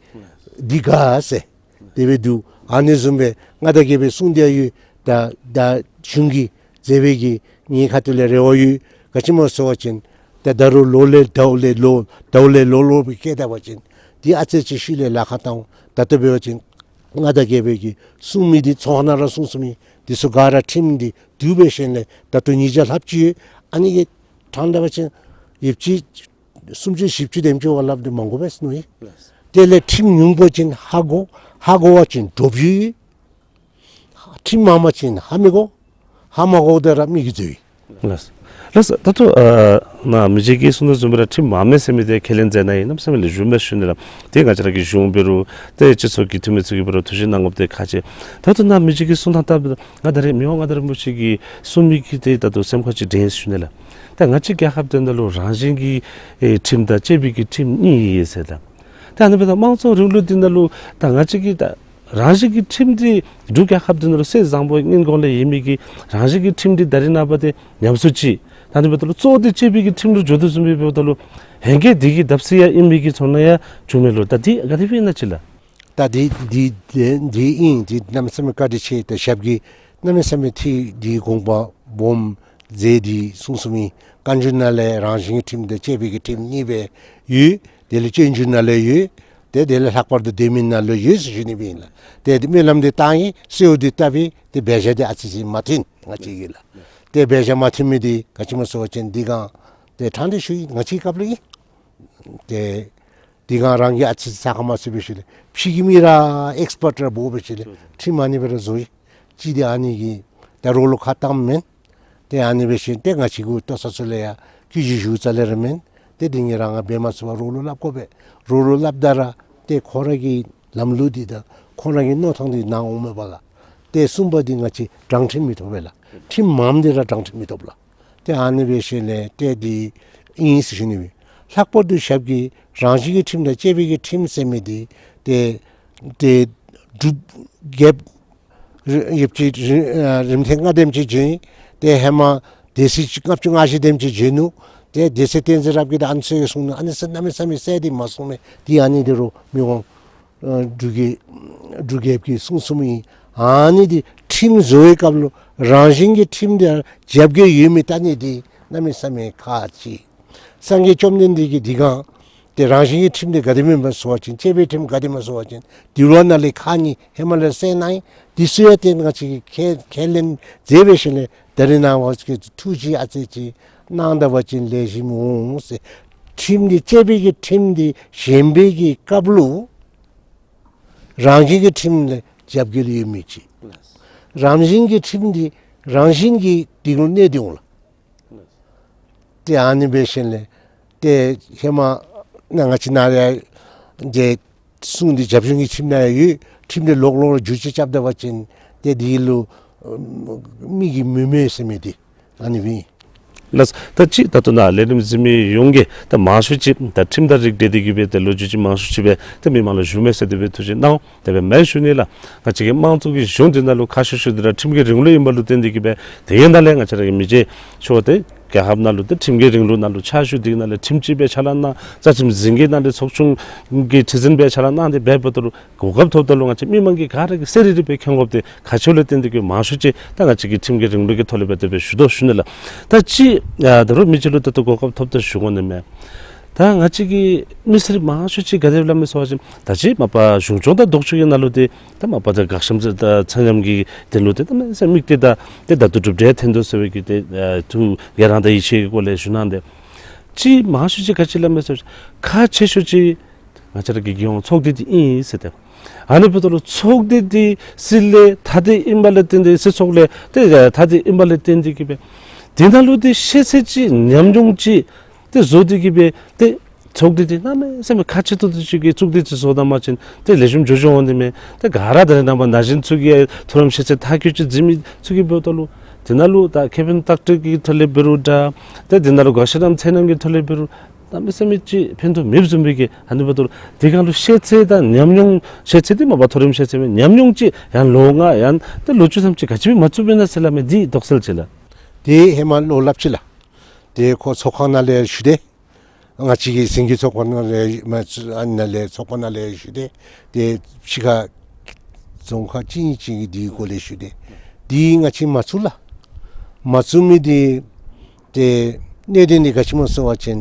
འདི་ག་ཟེར། དེ་སྦེ་འདུག། ཨ་ནི་བཟུམ་སྦེ་མངའ་བདག་རྒྱལ་པོའི་གསུང་འདི་ཡང་ཡོད། ད་ད་གཞུང་གིས་མཛད་པའི་གི་ངེའི་ཁ་ཐུག་ལས་རེ་བ་ཡོད། ག་ཅི་སྨོ་ཟེར་བ་ཅིན་ད་ད་རུང་ལོ་ལས་ཟླཝ་ལས་ལོ་ཟླཝ་ལས་ལོ་ལོ་སྦེ་བསྐྱལ་ད་པ་ཅིན་འདི་ཨ་ཙི་ཅིག་ཤུལ་ལས་ལཱ་ཁག་བཏང་། ད་ལྟོ་འབད་བ་ཅིན་མངའ་བདག་རྒྱལ་པོའི་གི་གསུང་མི་འདི་ཚོགས་ནང་ར་གསུང་གསུང་མི་འདི་ཚུ་ག་ར་ཁྲིམས་འདི་བསྡུ་སྦེ་ཞིནམ་ལས་ད་ལྟོ་ཉིས་བརྒྱ་ལྷགཔ་ཅིག་ཡོད། ཨ་ནི་གི་དྲངས་ད་པ་ཅིན་ཡོདཔ་ཅིག་སུམ་ཅུ་བཞི་བཅུ་དེམ་ཅིག་བ་སླབ་སྟེ་མ་དགོ་པས་ཟེར་མནོ་ཡི། དེ་ལས་ཁྲིམས་ཉུང་པ་ཅིན་ཧ་གོ། ཧ་གོ་བ་ཅིན་འདྲོགཔ་ཡོད། ཁྲིམས་མང་པ་ཅིན་ཧ་མི་གོ། ཧ་མ་གོཝ་ད་ར་མི་གིས་འཛོལ་ཡི། ལགས། ལགས། ད་ལྟོ་ཨ་ནཱ་མི་རྗེ་གིས་གསུངས་དོ་བཟུམ་སྦེ་ར་ཁྲིམས་མང་མི་ཟེར་མི་འདི་ཁས་ལེན་མཛད་གནང་ཡི། གནམ་མེད་ས་མེད་ལེགས་ཤོམ་སྦེ་ཞུ་ནི་ལགས། དེ་ང་བཅས་ར་གི་གཞུང་འབད་རུང་ཏེ་སྤྱི་ཚོགས་ཀྱི་འཐུས་མི་ཚུ་གིས་འབད་རུང་ཐུགས་ཞིབ་གནང་དགོཔ་འདི་ཁག་ཆེ། ད་ལྟོ་ནཱ་མི་རྗེ་གིས་གསུང་ཐངས་ལྟར་ང་ད་རེས་མི་དབང་མངའ་བདག་རིན་པོ་ཆེ་གིས་གསུང་མི་གི་འདི་ད་ལྟོ་སེམས་ཁར་ཅིག་དྲན་ཞུ་ནི་ལགས། ད་ང་བཅས་རྒྱལ་ཁབ་འདི་ནང་ལུ་རང་བཞིན་གྱི་ཨེ་ཁྲིམས་དང་བཅས་པའི་གི་ཁྲིམས་གཉིས་ཡོད་ཟེར་ད། ད་ཨ་ནི་འབདཝ་ད་དམངས་གཙོའི་རིང་ལུགས་འདི་ནང་ལུ་ད་ང་བཅས་ཀྱི་ད་རང་བཞིན་གྱི་ཁྲིམས་འདི་འབྲུག་རྒྱལ་ཁབ་འདི་ནང་ལུ་སྲོལ་བཟང་པོ་སྔོན་གོང་ལས་ཡོད་མི་གི་རང་བཞིན་གྱི་ཁྲིམས་འདི་ད་རེས་ནངས་པ་འདི་ཉམས་སུ་ཅིག། ད་ཨ་ནི་འབདཝ་ད་ལུ་གཙོ་བོ་འདི་བཅས་པའི་གི་ཁྲིམས་ལུ་འགྱོ་དོ་བཟུམ་སྦེ་འབདཝ་ད་ལུ་ཧེང་སྐལ་འདི་གིས་བརྡབ་གསིག་ཡང་ཨིན་མི་གི་ཚོར་སྣང་ཡང་བྱུང་མས་ལོ། ད་འདི་ག་དེ་སྦེ་ཨིན་ན་ཅིག་ལགས། ད་འདི་འདི་འདི་འདི་ཨིན། འདི་གནམ་མེད་ས་མེད་བཀའ་དྲིན་ཆེ། ད་ཞབས་ཀྱིས་གནམ་མེད་ས་མེད་ཐིག་འདི་དགོངས་པ་སྦོམ་མཛད་དེ་གསུངས་གསུངསམ་ཨིན། བཀའ་འགྱུར་ནང་ལས་རང་བཞིན་གྱི་ཁྲིམས་དང་བཅས་པའི་གི་ཁྲིམས་གཉིས་སྦེ་ཡོད། དེ་ལས་སྤྱོད་འཇུག་ནང་ལས་ཡོད། དེ་དེ་ལས་ལྷག་པར་དུ་ལྡེ་མིག་ནང་ལུ་ཡོད་ཟེར་ཞུ་ནི་སྦེ་ཨིན་ལགས། དེ་སྨོན་ལམ་འདི་བཏབ་ཡི། གསོལཝ་འདི་བཏབ་ཡི། དེ་འབད་བཞག་འདི་ཨ་ཙི་ཅིག་མ་མཐུན་ང་བཅས་ཀྱི་ལགས། དེ་འབད་བཞག་མ་མཐུན་མི་འདི་ག་ཅི་སྨོ་ཟེར་བ་ཅིན་འདི་གང་དེ་དྲང་སྟེ་ཞུ་ཡི། ང་བཅས་ཀྱི་སྐབས་ལུ་ཨིན། དེ་འདི་གང་རང་གིས་ཨ་ཙི་ཚ་ཁ་མ་ཚུད་པའི་ཤུལ་ལས་ཕྱི་གི་མི་ར་ཨེགསི་པརཊ་ར་འབོ་བའི་ཤུལ་ལས་ཁྲིམས་ཨ་ནི་སྦེ་ར་བཟོ་ཡི། ཅིག་འདི་ཨ་ནི་གིས་ད་རོགས་ལུ་ཁ་བཏངམ་མེན། ཏེ་ཨ་ནི་འབད་ཞིནམ་ཏེ་ང་བཅས་ཀྱི་ལྟོ་ཚང་ཚུ་ལས་ཡང་སྐྱོན་བརྗོད་ཞུ་རྩ་ལས་ར་མེན། ཏེ་འདི་ངེ་རང་ང་འབད་མ་ཚུགས་པར་རོགས་ལུ་སླབ་དགོ་པས། རོགས་ལུ་སླབ་ད་ར་ཏེ་ཁོང་ར་གི་ལམ་ལུགས་འདི་དང་ཁོང་ར་གི་མནོ་ཐངས་འདི་ནང་འོངམ་མས་པ་ལགས། ཏེ་གསུམ་པ་འདི་ང་བཅས་དྲང་ཁྲིམས་མི་ཐོབ་པས་ལགས། ཁྲིམས་མངམ་འདི་ར་དྲང་ཁྲིམས་མི་ཐོབ་ལགས། ཏེ་ཨ་ནི་འབད་ཞིནམ་ལས་ཏེ་འདི་ཨིན་ཟེར་ཞུ་ནི་སྦེ། ལྷག་པར་དུ་ཞབས་ཀྱིས་རང་བཞིན་གྱི་ཁྲིམས་དང་བཅས་པའི་གི་ཁྲིམས་ཟེར་མི་འདི་ཏེ་ཏེ་འབྲུག་རྒྱལཔོ་རི་ཡོདཔ་ཅིག་རི་ཨ་རིམ་ཐེངས་ལྔ་དེམ་ཅིག་བྱོན། ཏེ་ཧེ་མ་སྡེ་སྲིད་ལྔ་བཅུ་ང་བཞི་དེམ་ཅིག་བྱོན་ནུག། ཏེ་སྡེ་སྲིད་བསྟན་འཛིན་རབ་རྒྱས་དང་ཨ་ནི་ཚུ་གིས་གསུངས་ནུག། ཨ་ནི་ཚུ་གནམ་མེད་ས་མེད་གསལ་ཏེ་མ་གསུངས་མས། ཏེ་ཨ་ནི་འདི་རུང་མི་དབང་ཨ་འབྲུག་གི་འབྲུག་རྒྱལཔོ་གིས་གསུངས་གསུངསམ་ཨིན། ཨ་ནི་འདི་ཁྲིམས་བཟོ་བའི་སྐབས་ལུ་རང་བཞིན་གྱི་ཁྲིམས་དང་རྒྱབ་འགལ་ཡོད་མི་ལྟ་ནི་འདི་གནམ་མེད་ས་མེད་ཁག་ཆེ། སངས་རྒྱས་བཅོམ་ལྡན་འདས་ཀྱིས་འདི་གང་ཏེ་རང་བཞིན་གྱི་ཁྲིམས་འདི་ག་དེ་སྦེ་ཨིན་པ་ཟེར་བ་ཅིན་བཅས་པའི་ཁྲིམས་ག་དེ་སྦེ་ཨིན་པ་ཟེར་བ་ཅིན་འདི་ལུ་ནཱ་ལས་ཁག་གཉིས་ཧེ་མ་ལས་གསལ་གནང་ཡི། འདི་ཚུ་ཡང་ཏེ་ང་བཅས་ཀྱིས་ཁས་ཁས་ལེན་མཛད་པའི་ཤུལ་ལས་ད་རེས་ནངས་པ་ཅིག་ཐུགས་རྗེ་ཨ་ཙི་ཅིག་གནང་ད་པ་ཅིན་ལེགས་ཤོམ་འོང་ཟེར། ཁྲིམས་འདི་བཅས་པའི་གི་ཁྲིམས་འདི་བཞེངས་པའི་གི་སྐབས་ལུ་རང་བཞིན་གྱི་ཁྲིམས་ལས་རྒྱབ་འགལ་ཡོད་མི་ཅིག། རང་བཞིན་གྱི་ཁྲིམས་འདི་རང་བཞིན་གྱིས་འདི་ལུ་གནས་ཏེ་འོང་ལགས། ཏེ་ཨ་ནི་འབད་ཞིནམ་ལས་ཏེ་ཧེ་མ་ནཱ་ང་བཅས་ནཱ་ལས་ཏེ་གསུང་འདི་རྒྱབ་གཞུང་གི་ཁྲིམས་ནང་ཡང་ཡོད། ཁྲིམས་འདི་ལོག་ལོག་ར་འགྱུར་བཅོས་རྐྱབ་ད་པ་ཅིན་ཏེ་འདི་ལུ་མི་གིས་མི་མོས་ཟེར་མི་འདི་ཨ་ནི་སྦེ་ཨིན། ལགས། ད་ཅི་ད་ལྟོ་ནཱ་ལས་རིམ་གཟིགས་མི་ཡོངས་ཀྱིས་ད་མང་ཤོས་ཅིག་ད་ཁྲིམས་དང་རིགས་འབྲེལ་ཏེ་གི་སྦེ་ཏེ་ལོ་རྒྱུས་ཅིག་མང་ཤོས་ཅིག་སྦེ་ཏེ་མི་མང་ལུ་ཞུ་མས་ཟེར་དེ་སྦེ་ཐུགས་རྗེ་གནང་། དེ་སྦེ་མེན་ཞུ་ནི་ལགས། ང་བཅས་ཀྱི་དམངས་གཙོ་གི་གཞུང་འདི་ནང་ལུ་ཁག་ཤོས་ཤོས་འདི་ར་ཁྲིམས་ཀྱི་རིང་ལུགས་ཨིན་པ་ལུ་བརྟེན་ཏེ་གི་སྦེ་དེ་ཡང་ད་ལས་ང་བཅས་ར་གི་མི་རྗེ་མཆོག་ཏེ་ རྒྱལ་ཁབ་ནང་ལུ་ཏེ་ཁྲིམས་ཀྱི་རིང་ལུགས་ནང་ལུ་ཕྱག་ཞུ་སྟེ་ནཱ་ལས་ཁྲིམས་སྤྱི་སྦེ་ཕྱག་ལཱ་གནང་། རྩ་ཁྲིམས་འཛིན་གྱི་ནཱ་ལས་ཚོགས་ཆུང་གི་ཁྲི་འཛིན་སྦེ་ཕྱག་ལཱ་གནང་སྟེ་འབདཝ་ད་ལུ་གོ་སྐབས་ཐོབ་ད་ལུ་ང་བཅས་མི་མང་གིས་ག་ར་གིས་གསལ་རི་རི་སྦེ་མཁྱེན་དགོཔ་འདི་ཁག་ཆེཝ་ལས་བརྟེན་ཏེ་གིས་མང་ཤོས་ཅིག་ད་ང་བཅས་ཀྱི་ཁྲིམས་ཀྱི་རིང་ལུགས་ཀྱི་ཐོག་ལས་སྦེ་དེ་སྦེ་ཞུ་དོ་ཞུ་ནི་ལགས། ད་ཅི་ཨ་ད་རུང་མི་ཅིག་ལུ་ད་ལྟོ་གོ་སྐབས་ཐོབ་ད་ཞུ་དགོ་ནི་མས། ད་ང་བཅས་ཀྱི་མི་སེར་མང་ཤོས་ཅིག་ག་དེ་སླབ་མས་ཟེར་བ་ཅིན་ད་ཅི་མ་པ་གཞུང་སྐྱོང་དང་ལྡོག་ཕྱོགས་ཀྱི་ནང་ལུ་ཏེ་ད་མ་པ་ད་དགག་བཞག་དང་ཚ་ནམ་གྱི་དོན་ལུ་ཏེ་གནམ་མེད་ས་མེད་དམིགས་གཏད་དང་ཏེ་ད་ལྟོ་གྲུབ་འབྲས་ཐོན་དོ་ཟེར་བའི་གི་ཏེ་ཨ་ཐུགས་དགའ་རངས་དང་ཡིད་ཆེས་ཀྱི་སྒོ་ལས་ཞུ་གནང་སྟེ། ཅི་མང་ཤོས་ཅིག་ག་ཅི་སླབ་མས་ཟེར་བ་ཅིན་ཁག་ཆེ་ཤོས་ཅིག་ང་བཅས་ར་གི་རྒྱལ་ཡོངས་ཚོགས་སྡེ་འདི་ཨིན་ཟེར་ཏེ། ཨ་ནི་འབདཝ་ད་ལུ་ཚོགས་སྡེ་འདི་སྲིད་ལས་ཐ་དད་ཨིན་པ་ལས་བརྟེན་ཏེ་སྲིད་ཚོགས་ལས་ཏེ་ཐ་དད་ཨིན་པ་ལས་བརྟེན་ཏེ་གིས་སྦེ་དེ་ནང་ལུ་ཏེ་ཤེས་ཚད་ཅིག་ཉམས་མྱོང་ཅིག་ཏེ་བཟོ་སྟེ་གིས་སྦེ་ཏེ་ཚོགས་སྡེ་འདི་གནམ་མེད་ས་མེད་ཁག་ཆེ་ཏོག་ཏོ་ཅིག་གི་ཚོགས་སྡེ་ཅིག་བཟོ་ད་པ་ཅིན་ཏེ་ལེགས་ཤོམ་འགྱོ་འགྱོཝ་འོང་ནི་མས། ཏེ་ག་ར་ད་རེས་ནངས་པ་ན་གཞོན་ཚུ་གིས་མཐོ་རིམ་ཤེས་ཚད་མཐར་འཁྱོལ་ཅིག་འཛིན་མི་ཚུ་གིས་འབདཝ་ད་ལུ་དེ་ནང་ལུ་ད་ཁེ་ཕན་བརྟག་དཔྱད་ཀྱི་ཐོག་ལས་འབད་རུང་འདྲ། ཏེ་དེ་ནང་ལུ་དགག་བཞག་དང་ཚ་ནམ་གྱི་ཐོག་ལས་འབད་རུང་གནམ་མེད་ས་མེད་ཅིག་ཕན་ཐོགས་མེདཔ་བཟུམ་སྦེ་གི་ཨ་ནི་འབདཝ་ད་ལུ་དེ་སྒང་ལུ་ཤེས་ཚད་དང་ཉམས་མྱོང་ཤེས་ཚད་འདི་མ་པ་མཐོ་རིམ་ཤེས་ཚད་མེན། ཉམས་མྱོང་ཅིག་ཡང་ལོ་ལྔ་ཡང་ཏེ་ལོ་བཅུ་ཙམ་ཅིག་ག་ཅི་སྦེ་མ་བཙུགས་པས་ན་ཟེར་སླབ་མས། འདི་དོགས་སེལ་ཅིག་ལགས། དེ་ཧེ་མ་ལོག་སླབ་ཅི་ལགས། དེ་ཁོ་ཚོགས་ཁང་ནང་ལས་ཞུ་སྟེ་ང་བཅས་ཀྱི་ཟིན་བྲིས་ཚོགས་པ་ནང་ལས་མ་ཚུ་ཨ་ནཱ་ལས་ཚོགས་པ་ནང་ལས་ཞུ་སྟེ་དེ་ཕྱི་ཁ་རྫོང་ཁག་གཅིག་གཉིས་ཅིག་གི་དེའི་སྒོ་ལས་ཞུ་སྟེ་དེ་ང་བཅས་མ་བཙུགས་ལགས། མ་བཙུགས་མི་དེ་ཏེ་གནད་དོན་འདི་ག་ཅི་སྨོ་ཟེར་བ་ཅིན་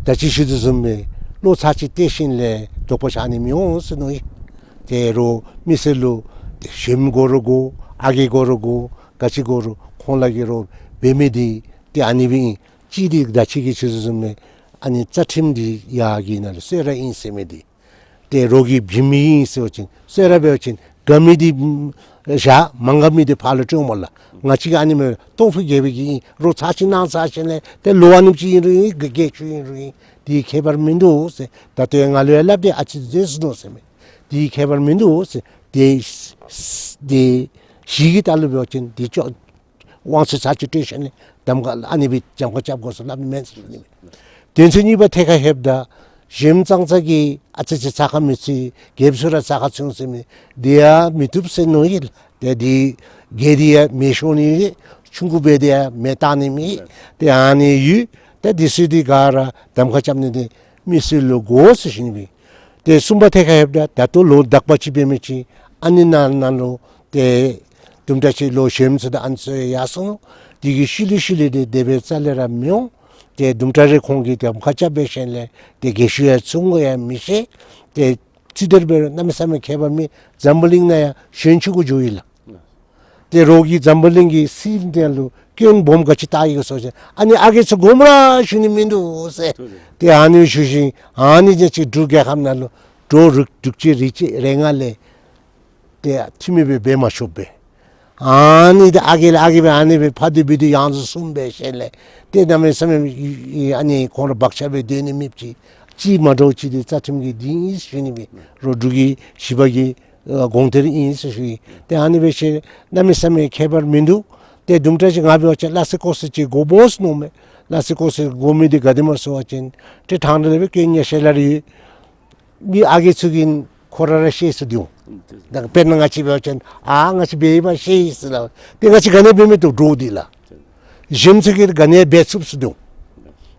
ད་ཅི་ཞུ་དོ་བཟུམ་སྦེ་བློ་ཚར་གཅིག་གཏད་ཞིནམ་ལས་དོགས་པ་ཆགས་ནི་མི་འོང་ཟེར་མནོ་ཡི། ཏེ་རོགས་མི་སེར་ལུ་ཏེ་གཞོནམ་དགོ་རུང་དགོ་ཨ་རྒས་དགོ་རུང་དགོ་ག་ཅི་དགོ་རུང་ཁོང་ལ་གིས་རོགས་འབད་མི་འདི་ཏེ་ཨ་ནི་སྦེ་ཨིན། གཅིག་འདི་ད་ཅི་གི་ཞུ་དོ་བཟུམ་སྦེ་ཨ་ནི་རྩ་ཁྲིམས་འདི་ཡར་གྱི་ནང་ལུ་གསོལ་རས་ཨིན་ཟེར་མི་འདི་ཏེ་རོགས་ཀྱིས་བྱིན་མི་ཨིན་ཟེར་བ་ཅིན་གསོལ་རས་འབད་བ་ཅིན་དགའ་མི་འདི་བཞག་མ་དགའ་མི་འདི་ཕར་ལུ་སྤྲོད་སྨོ་ལགས། ང་བཅས་ཀྱིས་ཨ་ནི་མེན་སྟོང་ཕུད་རྒྱས་པའི་གི་ཨིན། རོགས་ཚར་གཅིག་གནང་ཚར་ཞིནམ་ལས་ཏེ་ལོ་ཨ་ནེམ་ཅིག་ཨིན་རུང་ཨིན་རྒས་ཤོས་ཨིན་རུང་ཨིན་དེ་ཁྱད་པར་མིན་འདུག་ཟེར། ད་ལྟོ་ཡང་ང་ལུ་ཡང་སླབ་སྟེ་ཨ་ཙི་ཟེར་སོ་ནུག་ཟེར་མས། དེ་ཁྱད་པར་མིན་འདུག་ཟེར། དེ་དེ་གཞི་གི་ལྟག་ལུ་འབད་བ་ཅིན་དེ་ཅོག་དབང་ཚད་ཚར་གཅིག་སྤྲོད་ཞིནམ་ལས་གདམ་ཁ་ཨ་ནི་སྦེ་གདམ་ཁ་རྐྱབ་དགོ་ཟེར་སླབ་ནི་མེན་ཟེར་ཞུ་ནི་མས། དོན་ཚན་གཉིས་པ་ཐད་ཁར་ལྷོདཔ་ད་གཞོནམ་ཙང་ཙ་གི་ཨ་ཙི་ཙི་ཚ་ཁ་མི་ཚུད་རྒསཔ་ཚུ་ར་ཚ་ཁ་ཚུད་འོང་ཟེར་མི་འདི་ཡང་མི་བཏུབ་ཟེར་མནོ་ཡི། ཏེ་འདི་རྒས་ཏེ་ཡང་མེད་ཤོར་ནི་ཨིན། ཆུང་ཀུ་འབད་དེ་ཡང་མེད་གཏང་ནི་མེད། ཏེ་ཨ་ནི་ཡོད། ཏེ་འདི་ཚུ་འདི་ག་ར་གདམ་ཁ་རྐྱབ་ནི་འདི་མི་སེར་ལུ་དགོ་ཟེར་ཞུ་ནི་མས། ཏེ་གསུམ་པ་ཐད་ཁར་ལྷོདཔ་ད་ད་ལྟོ་ལོ་དག་པ་ཅིག་འབད་མི་ཅིག་ཨ་ནི་ནང་ནང་ལུ་ཏེ་དུམ་གྲ་ཅིག་ལོག་གཞོནམ་ཚུ་དང་ཨ་ནི་ཚུ་ཡང་ཡར་སོང་ནུག། དེ་གི་ཤུལ་ལས་ཤུལ་ལས་ཏེ་དེ་སྦེ་རྩ་ལས་ར་མི་འོང་། ཏེ་དུམ་གྲ་རེ་ཁོང་གིས་གདམ་ཁ་རྐྱབ་འབད་ཞིནམ་ལས་ཏེ་རྒས་ཤོས་ཡང་ཚུད་འོང་ག་ཡང་མི་ཤེས། ཏེ་ཅི་དེ་སྦེ་རུང་གནམ་མེད་ས་མེད་ཁྱད་པར་མེད། འཛམ་བུ་གླིང་ནང་ཡང་གཞོན་ཆུང་ཀུ་འགྱོ་ཡི་ལགས། ཏེ་རོགས་ཀྱིས་འཛམ་བུ་གླིང་གི་སྲིད་དོན་ལུ་སྐྱོན་སྦོམ་ག་ཅི་བཏགས་ཡི་ག་ཟེར་བ་ཅིན་ཨ་ནི་ཨ་རྒས་ཚུ་དགོངསམ་ར་ཞུ་ནི་མིན་འདུག་ཟེར། ཏེ་ཨ་ནི་ཞུ་ཞིནམ་ཨ་ནི་ཅིག་འབྲུག་རྒྱལ་ཁབ་ནང་ལུ་འགྲོ་རུག་འབྲུག་ཅིག་རིགས་ཅིག་རེ་ལྔ་ལས་ཏེ་འཐུས་མི་སྦེ་འབད་མ་ཆོགཔ་སྦེ། ཨ་ནི་ཏེ་ཨ་རྒས་ལས་ཨ་རྒས་སྦེ་ཨ་ནི་སྦེ་ཕར་འདི་འབད་དེ་ཡང་ཚུ་གསུམ་འབད་ཞིནམ་ལས་ཏེ་གནམ་མེད་ས་མེད་ཨ་ནི་ཁོང་ར་བག་ཆགས་སྦེ་སྡོད་ནི་མེདཔ་ཅིག་ཅིག་མ་འདྲཝ་ཅིག་འདི་རྩ་ཁྲིམས་ཀྱི་འདི་ཨིན་ཟེར་ཞུ་ནི་མས། རོགས་འབྲུག་གི་བཞི་པ་གི་ཨ་དགོངས་གཏེར་ཨིན་ཟེར་ཞུ་ཡི། ཏེ་ཨ་ནི་འབད་ཞིནམ་གནམ་མེད་ས་མེད་ཁྱད་པར་མིན་འདུག། ཏེ་དུམ་གྲ་ཅིག་ང་འབད་བ་ཅིན་སླ་བསྲེ་ཀོ་བསྲེ་ཅིག་དགོ་སྨོ་ཟེར་མནོཝ་མས། སླ་བསྲེ་ཀོ་བསྲེ་དགོ་མི་འདི་ག་དེ་སྨོ་ཟེར་བ་ཅིན་ཏེ་ཐང་འདི་ལས་སྦེ་སྐྱོན་ཉེས་བཤད་སླབ་རུང་མི་ཨ་རྒས་ཚུ་གིས་ཁོ་ར་ར་ཤེས་ས་འདི་འོང་། ད་དཔེར་ན་ང་བཅས་འབད་བ་ཅིན་ཨ་ང་བཅས་འབད་ཡི་པ་ཤེས་ཡི་ཟེར་སླབ། ཏེ་ང་བཅས་ག་ནི་འབད་མི་འདུག་འདྲོག་སྟེ་ལགས། གཞོནམ་ཚུ་གིས་ག་ནི་འབད་ཚུགསཔ་ཟེར་འདུག།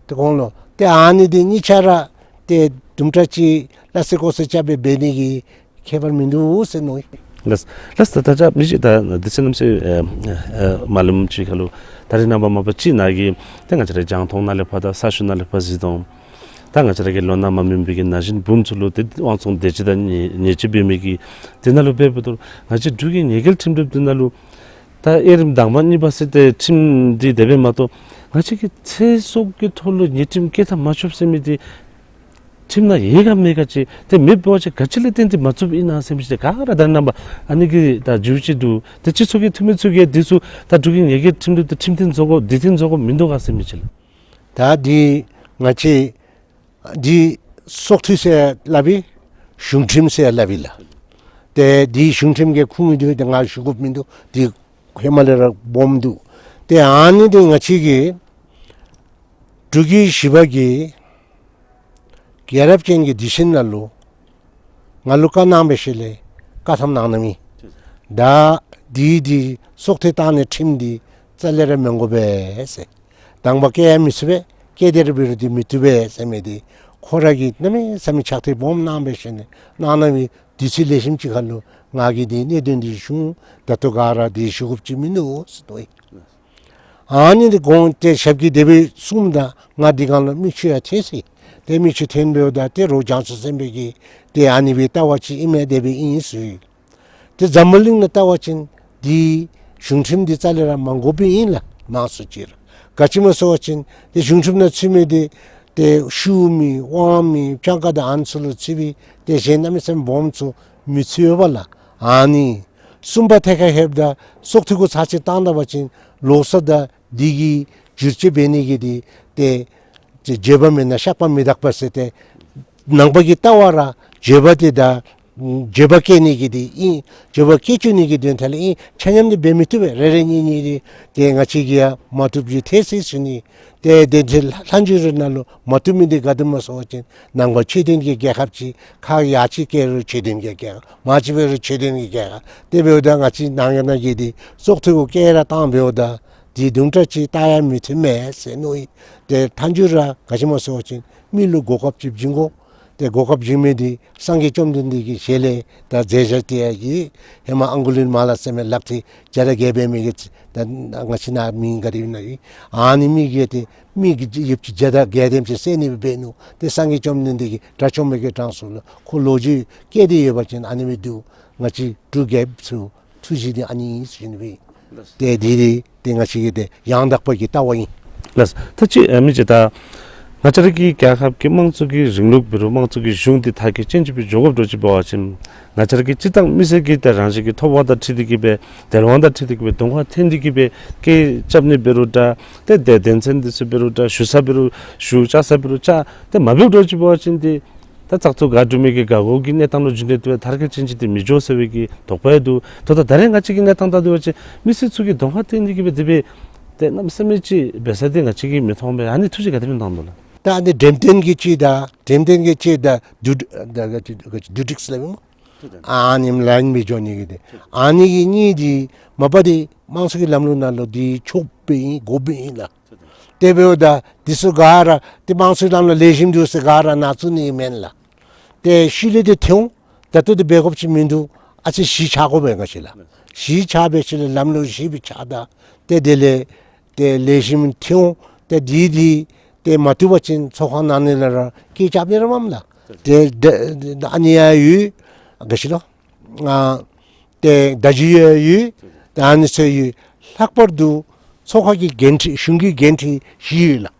ཏེ་གོང་ལུ་ཏེ་ཨ་ནི་འདི་གཉིས་ཆ་ར་ཏེ་དུམ་གྲ་ཅིག་སླ་བསྲེ་ཀོ་བསྲེ་རྐྱབ་སྦེ་འབད་ནི་གི་ཁྱད་པར་མིན་འདུག་ཟེར་མནོ་ཡི། ལགས་ལགས། ད་ད་ཅི་མི་ཅིག་ད་དུས་ཚོད་གནམ་མེད་ས་མེད་ཨ་ཨ་མ་ལེགསཔ་ཅིག་ཁར་ལུ་ད་རེས་ནངས་པ་མ་པ་ཅིག་ནཱ་གི་ཏེ་ང་བཅས་ར་རྒྱང་མཐོང་ནང་ལས་ཕར་དང་ས་ཤུན་ནང་ལས་ཕར་གཟིགས་དོ། ད་ང་བཅས་ར་གི་ལོ་ན་མ་སྨིན་པའི་གི་ན་གཞོན་བུམོ་ཚུ་ལུ་ཏེ་དབང་བཙོང་དེ་ཅིག་དང་ཉེས་ཉེས་ཅིག་འབད་མི་གི་དེ་ནང་ལུ་འབདཝ་ད་ང་བཅས་འབྲུག་གི་ཉེས་འགེལ་ཁྲིམས་དེ་ནང་ལུ་ད་དབྱེ་རིམ་དང་པ་གཉིས་པ་ཟེར་ཏེ་ཁྲིམས་འདི་དེ་སྦེ་མ་གཏོགས་ང་བཅས་ཀྱི་ཚེ་སྲོག་གི་ཐོག་ལུ་ཉེས་ཁྲིམས་བཀལ་ཐབས་མ་ཆོགཔ་ཟེར་མི་འདི་ཁྲིམས་ནང་ཡོད་ག་མེད་ག་ཅིག་ཏེ་མེདཔ་འབད་བ་ཅིན་ག་ཅི་ལས་བརྟེན་ཏེ་མ་བཙུགསཔ་ཨིན་ན་ཟེར་མི་ཅིག་ག་ར་ད་རེས་ནངས་པ་ཨ་ནི་གི་ད་རྒྱུ་ཅིག་འདུག། ཏེ་སྤྱི་ཚོགས་ཀྱི་འཐུས་མི་ཚུ་གིས་འདི་ཚུ་ད་འབྲུག་གི་ཉེས་འགེལ་ཁྲིམས་ལུགས་འདི་ཁྲིམས་མཐུན་བཟོ་དགོ་འདི་མཐུན་བཟོ་དགོ་མིན་འདུག་ག་ཟེར་མི་ཅིག་ལགས། ད་འདི་ང་བཅས་འདི་སྲོག་ཐོག་ཟེར་སླབ་ཨིན། གཞུང་ཁྲིམས་ཟེར་སླབ་ཨིན་ལགས། ཏེ་འདི་གཞུང་ཁྲིམས་ཀྱི་ཁུངས་ཨིན་འདུག། ཏེ་ང་ཞུ་དགོཔ་མིན་འདུག། འདི་ཧེ་མ་ལས་ར་སྦོམ་འདུག། ཏེ་ཨ་ནི་འདི་ང་བཅས་ཀྱི་འབྲུག་གི་བཞི་པ་གི་རྒྱལ་རབས་ཅན་གྱི་སྡེ་ཚན་ནང་ལུ་ང་ལུ་བཀའ་གནང་འབད་ཞིནམ་ལས་བཀའ་ཐམ་གནང་གནངམ་ཨིན། ད་འདི་འདི་སྲོག་ཐོག་བཏང་ནི་ཁྲིམས་འདི་རྩ་ལས་ར་མི་དགོ་པས་ཟེར། དང་པ་བསྐྱལ་ཡང་མི་ཚུགས་པས། བསྐྱལ་ཏེ་ར་འབད་རུང་འདི་མི་བཏུབ་པས་ཟེར་མི་འདི་ཁོ་ར་གིས་གནམ་མེད་ས་མེད་ཕྱག་ཐལ་སྦོམ་གནང་འབད་ཞིནམ་ལས་གནང་གནང་བའི་དུས་ཚོད་ལེགས་ཤོམ་ཅིག་ཁར་ལུ་ང་གིས་འདི་གནད་དོན་འདི་ཞུ་འོང་། ད་ལྟོ་ག་ར་འདི་ཞུ་དགོཔ་ཅིག་མིན་འདུག་ཟེར་དོ་ཡི། ཨ་ནི་འདི་དགོངས་ཏེ་ཞབས་ཀྱིས་དེ་སྦེ་གསུངམ་ད་ང་འདི་སྒང་ལུ་མིག་ཆུ་ཡང་ཐོན་ཡི། ཏེ་མིག་ཆུ་ཐོན་འབདཝ་ད་ཏེ་རོགས་བྱང་ཆུབ་སེམས་དཔའ་གིས་ཏེ་ཨ་ནི་སྦེ་ལྟ་བ་ཅིན་ཨིན་མས། དེ་སྦེ་ཨིན་ཟེར་ཡི། ཏེ་འཛམ་བུ་གླིང་ནང་ལྟ་བ་ཅིན་འདི་གཞུང་ཁྲིམས་འདི་རྩ་ལས་ར་མ་དགོཔ་ཨིན་ལགས། མང་སུ་ཅིག་ར་ག་ཅི་སྨོ་ཟེར་བ་ཅིན་ཏེ་གཞུང་ཁྲིམས་ནང་ཚུད་མི་འདི་ཏེ་ཤུལ་མི་དབང་མི་སྤྱང་ཀ་དང་ཨ་ནི་ཚུ་ལུ་ཚུད་པས། ཏེ་གཞན་གནམ་མེད་ས་མེད་སྦོམ་ཚུ་མི་ཚུད་པས་ལགས། ཨ་ནི་གསུམ་པ་ཐད་ཁར་ལྷོདཔ་ད་སྲོག་ཐོག་གུ་ཚར་གཅིག་བཏང་ད་པ་ཅིན་ལོ་གསར་དང་འདི་གི་བསྒྱུར་བཅོས་འབད་ནི་གི་འདི་ཏེ་ཏེ་བརྗེད་པ་མེད་ན་བཤགས་པ་མི་དག་པ་ཟེར་ཏེ་ནང་པ་གི་ལྟ་བ་ར་བརྗེད་པ་འདི་དང་བརྗེད་པ་སྐྱེ་ནི་གི་འདི་ཨིན། བརྗེད་པ་སྐྱེ་བཅུག་ནི་གི་དོན་དག་ལུ་ཨིན། ཆ་མཉམ་འདི་འབད་མི་བཏུབ་པས། རེ་རེ་གཉིས་གཉིས་འདི་ཏེ་ང་བཅས་ཀྱིས་ཡང་མ་བཏུབ་ཅིག་ཐལ་སྲིད་ཟེར་ནི། ཏེ་དེ་ཚེ་ལྷ་འབྱོར་ར་ནང་ལུ་མ་བཏུབ་མི་འདི་ག་དེ་སྨོ་ཟེར་བ་ཅིན་ནང་པ་ཆོས་ལྡན་གྱི་རྒྱལ་ཁབ་ཅིག་ཁག་ཡར་ཅིག་བཀལ་རུང་ཆོས་ལྡན་གྱི་རྒྱལ་ཁབ། མར་ཅིག་འབད་རུང་ཆོས་ལྡན་གྱི་རྒྱལ་ཁབ། དེ་འབདཝ་ད་ང་བཅས་ནང་ཡང་ནང་གི་འདི་སྲོག་ཐོག་གུ་བཀལ་ར་བཏང་འབདཝ་ད་འདི་དུམ་གྲ་ཅིག་བལྟ་ཡང་མི་བཏུབ་མས་ཟེར་མནོ་ཡི། ཏེ་མཐའ་མཇུག་ར་ག་ཅི་སྨོ་ཟེར་བ་ཅིན་མི་ལུ་གོ་སྐབས་ཅིག་བྱིན་དགོ། ཏེ་གོ་སྐབས་བྱིན་མི་འདི་སངས་རྒྱས་བཅོམ་ལྡན་འདས་ཀྱི་ཞལ་ལས་ད་མཛད་བྱ་སྟེ་ཡང་ཡོད། ཧེ་མ་ཨང་གུ་ལི་མ་ལ་ཟེར་མི་ལག་མཐིལ་བརྒྱ་དང་བརྒྱད་འབད་མི་གི་ད་ང་བཅས་ནཱ་མི་ག་དེ་ཨིན་ན་ཡོད། ཨ་ནི་མི་གིས་ཏེ་མི་གི་ཡུདཔ་ཅིག་བརྒྱ་དང་བརྒྱད་དེམ་ཅིག་བསད་ནི་སྦེ་འབད་ནུག། ཏེ་སངས་རྒྱས་བཅོམ་ལྡན་འདས་ཀྱིས་དགྲ་བཅོམ་པའི་གི་གྲངས་སུ་ལུ་ཁོ་ལོ་རྒྱུས་བཀལ་ཏེ་ཡོད་པ་ཅིན་ཨ་ནི་སྦེ་འདུག། ང་བཅས་འབྲུག་རྒྱལཔོ་ཚུ་ཐུགས་བཞེད་འདི་ཨ་ནི་ཨིན་ཟེར་ཞུ་ནི་སྦེ། ཏེ་འདི་འདི་ཏེ་ང་བཅས་ཀྱི་ཏེ་ཡང་དག་པ་གི་ལྟ་བ་ཨིན། ལགས། ད་ཅི་ཨ་མི་ཅིག་ད་ང་བཅས་ར་གི་རྒྱལ་ཁབ་ཀྱི་དམངས་གཙོ་གི་རིང་ལུགས་འབད་རུང་དམངས་གཙོ་གི་གཞུང་འདི་མཐར་འཁྱོལ་ཅན་ཅིག་སྦེ་འགྱོ་དགོཔ་འདྲཝ་ཅིག་འབད་བ་ཅིན་ང་བཅས་ར་གི་སྤྱིར་བཏང་མི་སེར་གྱིས་ཏེ་རང་བཞིན་གྱིས་ཐོབ་དབང་དང་འཁྲིལ་ཏེ་གིས་སྦེ་དལ་དབང་དང་འཁྲིལ་ཏེ་གིས་སྦེ་གདོང་ཁར་འཐོན་ཏེ་གིས་སྦེ་སྐད་རྐྱབ་ནི་འབད་རུང་འདྲ། ཏེ་དེ་དོན་ཚན་འདི་ཚུ་འབད་རུང་འདྲ། ཞུ་ས་འབད་རུང་ཞུ། བཅར་ས་འབད་རུང་བཅར། ཏེ་མ་འབདཝ་འདྲཝ་ཅིག་འབད་བ་ཅིན་ཏེ་ད་བཙག་འཐུ་ག་གྲུབ་མི་གི་འགག་སྒོ་གི་གནས་སྟངས་ལུ་འགྱོ་ནི་དེ་སྦེ་མཐར་འཁྱོལ་ཅན་ཅིག་ཏེ་མི་འགྱོ་ཟེར་བའི་གི་དོགས་པ་ཡང་འདུག། ད་ད་ད་རེས་ང་བཅས་ཀྱི་གནས་སྟངས་ལྟ་དོ་བ་ཅིན་མི་སེར་ཚུ་གིས་གདོང་ཁར་འཐོན་ཏེ་གིས་སྦེ་དེ་སྦེ་ཏེ་གནམ་མེད་ས་མེད་ཅིག་འབད་ས་འདི་ང་བཅས་ཀྱིས་མི་མཐོང་པས། ཨ་ནི་ཐུགས་བཞེད་ག་དེ་སྦེ་གནང་དོ་ལགས། ད་ཨ་ནི་འགྲེམས་སྟོན་གྱི་ཅིག་དང་འགྲེམས་སྟོན་གྱི་ཅིག་དང་བསྡུ་བསྡུ་སྒྲིག་སླབ་ཨིན་སྨོ། ཨ་ནི་ལཱའིན་སྦེ་འགྱོ་ནི་གི་འདི་ཨ་ནི་གི་གཉིས་འདི་མ་པ་འདི་དམངས་གཙོ་གི་ལམ་ལུགས་ནང་ལུ་འདི་ཆོགཔ་ཨིན་དགོཔ་ཨིན་ལགས། དེ་འབདཝ་ད་འདི་ཚུ་ག་ར་ཏེ་དམངས་གཙོའི་ལམ་ལུ་ལེགས་ཤོམ་འདུག་ཟེར་ག་ར་ནང་བཙུགས་ནི་མེན་ལགས། ཏེ་ཤུལ་ལས་ཏེ་ཐོན་འོང་། ད་ལྟོ་འདི་འབད་དགོཔ་ཅིག་མིན་འདུག། ཨ་ཙི་གཞི་ཆགས་དགོ་པས་ག་ཅི་ལགས། གཞི་ཆགས་འབད་ཞིནམ་ལས་ལམ་ལུགས་གཞི་སྦེ་ཆགས་ད་ཏེ་དེ་ལས་ཏེ་ལེགས་ཤོམ་ཐོན་འོང་། ཏེ་འདི་འདི་ཏེ་མ་བཏུབ་པ་ཅིན་ཚོགས་ཁང་ནང་ལས་ར་སྐད་རྐྱབ་ནི་ར་མས་ལགས། ཏེ་ཏེ་ཨ་ནི་ཡང་ཡོད་ག་ཅི་ལོ། ཨ་ཏེ་བརྡ་བརྒྱུད་ཡང་ཡོད། ཏེ་ཨ་ནི་ཚུ་ཡོད། ལྷག་པར་དུ་ཚོགས་ཁང་གི་འགན་འཁྲི་གཞུང་གི་འགན་འཁྲི་བཞི་ཡོད་ལགས།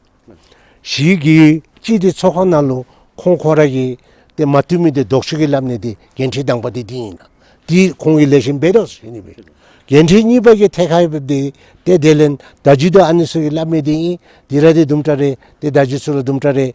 བཞི་གི་གཅིག་འདི་ཚོགས་ཁང་ནང་ལུ་ཁོང་ཁོ་ར་གིས་ཏེ་མ་བཏུབ་མི་འདི་ལྡོག་ཕྱོགས་ཀྱིས་སླབ་ནི་འདི་འགན་འཁྲི་དང་པ་འདི་འདི་ཨིན་ལགས། འདི་ཁོང་གིས་ལེགས་ཤོམ་འབད་དོ་ཟེར་ནི་སྦེ། འགན་འཁྲི་གཉིས་པ་གི་ཐད་ཁར་འབད་འདི་ཏེ་དེ་ལས་བརྡ་བརྒྱུད་དང་ཨ་ནི་ཚུ་གིས་སླབ་མི་འདི་ཨིན། འདི་ར་འདི་དུམ་གྲ་རེ་ཏེ་བརྡ་བརྒྱུད་ཚུ་ལུ་དུམ་གྲ་རེ་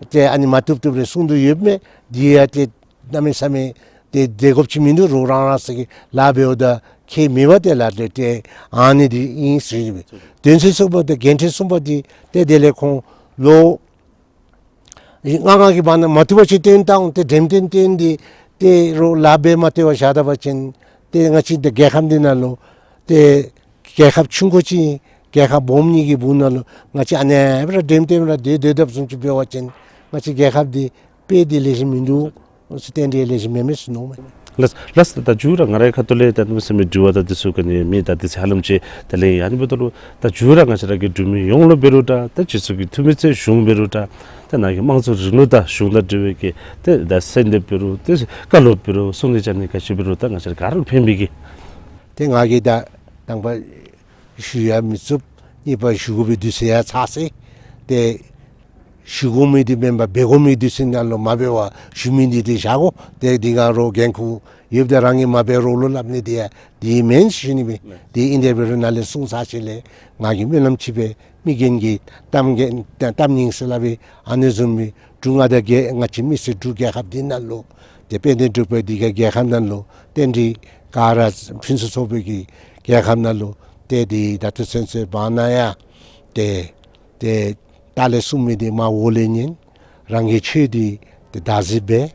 ཏེ་ཨ་ནི་མ་བཏུབ་བཏུབ་རེ་གསུང་དོ་ཡོདཔ་མས། འདི་ཡང་ཏེ་གནམ་མེད་ས་མེད་ཏེ་དེ་དགོཔ་ཅིག་མིན་འདུག། རོགས་རང་རང་སོ་གི་ལཱ་འབདཝ་ད་ཁྱད་མེད་པ་ཏེ་ལགས། ཏེ་ཏེ་ཨ་ནི་འདི་ཨིན་ཟེར་ཞུ་ནི་སྦེ། དོན་ཚན་གསུམ་པ་ཏེ་འགན་འཁྲི་གསུམ་པ་འདི་ཏེ་དེ་ལས་ཁོང་ལོ་ལྔ་ལྔ་གི་བར་ན་མ་བཏུབ་པ་ཅིན་བཏོན་བཏང་། ཏེ་འགྲེམས་སྟོན་བཏོན་ཏེ་ཏེ་རོགས་ལཱ་འབད་མ་སྟེར་བར་བཞག་ད་པ་ཅིན་ཏེ་ང་བཅས་ཏེ་རྒྱལ་ཁབ་འདི་ནང་ལུ་ཏེ་རྒྱལ་ཁབ་ཆུང་ཀུ་ཅིག་རྒྱལ་ཁབ་སྦོམ་གཉིས་ཀྱི་སྦུག་ན་ལུ་ང་བཅས་ཨ་ནེ་སྦེ་ར་འགྲེམས་སྟོན་ར་སྡོད་སྡོད་དཔ་བཟུམ་ཅིག་འབད་བ་ཅིན་ང་བཅས་རྒྱལ་ཁབ་འདི་དཔེ་འདི་ལེགས་ཤོམ་མིན་འདུག། ཨོ་ཙི་རྟེན་འབྲེལ་ལེགས་ཤོམ་མེན་མས་ཟེར་མནོཝ་མས། ལགས་ལགས། ད་མཇུག་ར་ང་རའི་ཁ་ཐུག་ལས་ད་གནམ་མེད་ས་མེད་དྲི་བ་དང་འདི་ཚུ་ག་ནི་མེད། ད་འདི་ཚེ་ཧ་ལམ་ཅིག་ད་ལན་ཨ་ནི་འབདཝ་ད་ལུ་ད་མཇུག་ར་ང་བཅས་ར་གི་འབྲུག་མི་ཡོངས་ལུ་འབད་རུང་འདྲ། ད་སྤྱི་ཚོགས་ཀྱི་འཐུས་མི་ཚུ་གཞུང་འབད་རུང་འདྲ། ད་ནཱ་གི་དམངས་གཙོ་རིང་ལུགས་དང་གཞུང་དང་འབྲེལ་བའི་གི་ཏེ་ད་གསོལ་འདེབས་འབད་རུང་ཏེ་བཀའ་སློབ་འབད་རུང་གསུང་ནི་བཅའ་ནི་ག་ཅི་འབད་རུང་ད་ང་བཅས་ར་ག་ར་ལུ་ཕན་པའི་གི། ཏེ་ང་གིས་ད་དང་པ་ཞུ་ཡང་མི་ཚུགས། གཉིས་པ་ཞུ་དགོ་པའི་དུས་ཚོད་ཡང་ཚར་སོ་ཡི། ཏེ་ཞུ་དགོ་མི་འདི་མེན་པར་འབད་དགོ་མི་དུས་ཚོད་ནང་ལུ་མ་འབད་བར་ཞུ་མི་འདི་ཏེ་བཞག་དགོ། ཏེ་འདི་ང་རོགས་འགན་ཁུར་ཡོདཔ་ད་རང་གིས་མ་འབད་རོགས་ལུ་སླབ་ནི་འདི་ཡང་འདི་མེན་ཟེར་ཞུ་ནི་སྦེ། ཏེ་ཨིན་དེ་འབད་རུང་ནཱ་ལས་གསུངས་ཚར་ཞིནམ་ལས་ང་གིས་སྨོན་ལམ་ཅིག་སྦེ་མི་རྒན་གྱི་གཏམ་རྒན་གཏམ་སྙིང་ཟེར་སླབ་པའི་ཨ་ནི་བཟུམ་མའི་འབྲུག་མངའ་བདག་རྒྱལ་ང་བཅས་མི་སེར་འབྲུག་རྒྱལ་ཁབ་འདི་ནང་ལུ་ཏེ་དཔལ་ལྡན་འབྲུག་པའི་འདི་ག་རྒྱལ་ཁབ་ནང་ལུ་རྟེན་འབྲེལ་ག་ར་ཕུན་སུམ་ཚོགས་པའི་གི་རྒྱལ་ཁབ་ནང་ལུ་ཏེ་འདི་ད་ལྟོ་ཚུན་ཚོད་བར་ན་ཡང་ཏེ་ཏེ་ལྟག་ལས་གསུང་མི་འདི་མར་འོག་ལས་ཉན། རང་གི་ཆོས་འདི་ཏེ་བདག་འཛིན་འབད།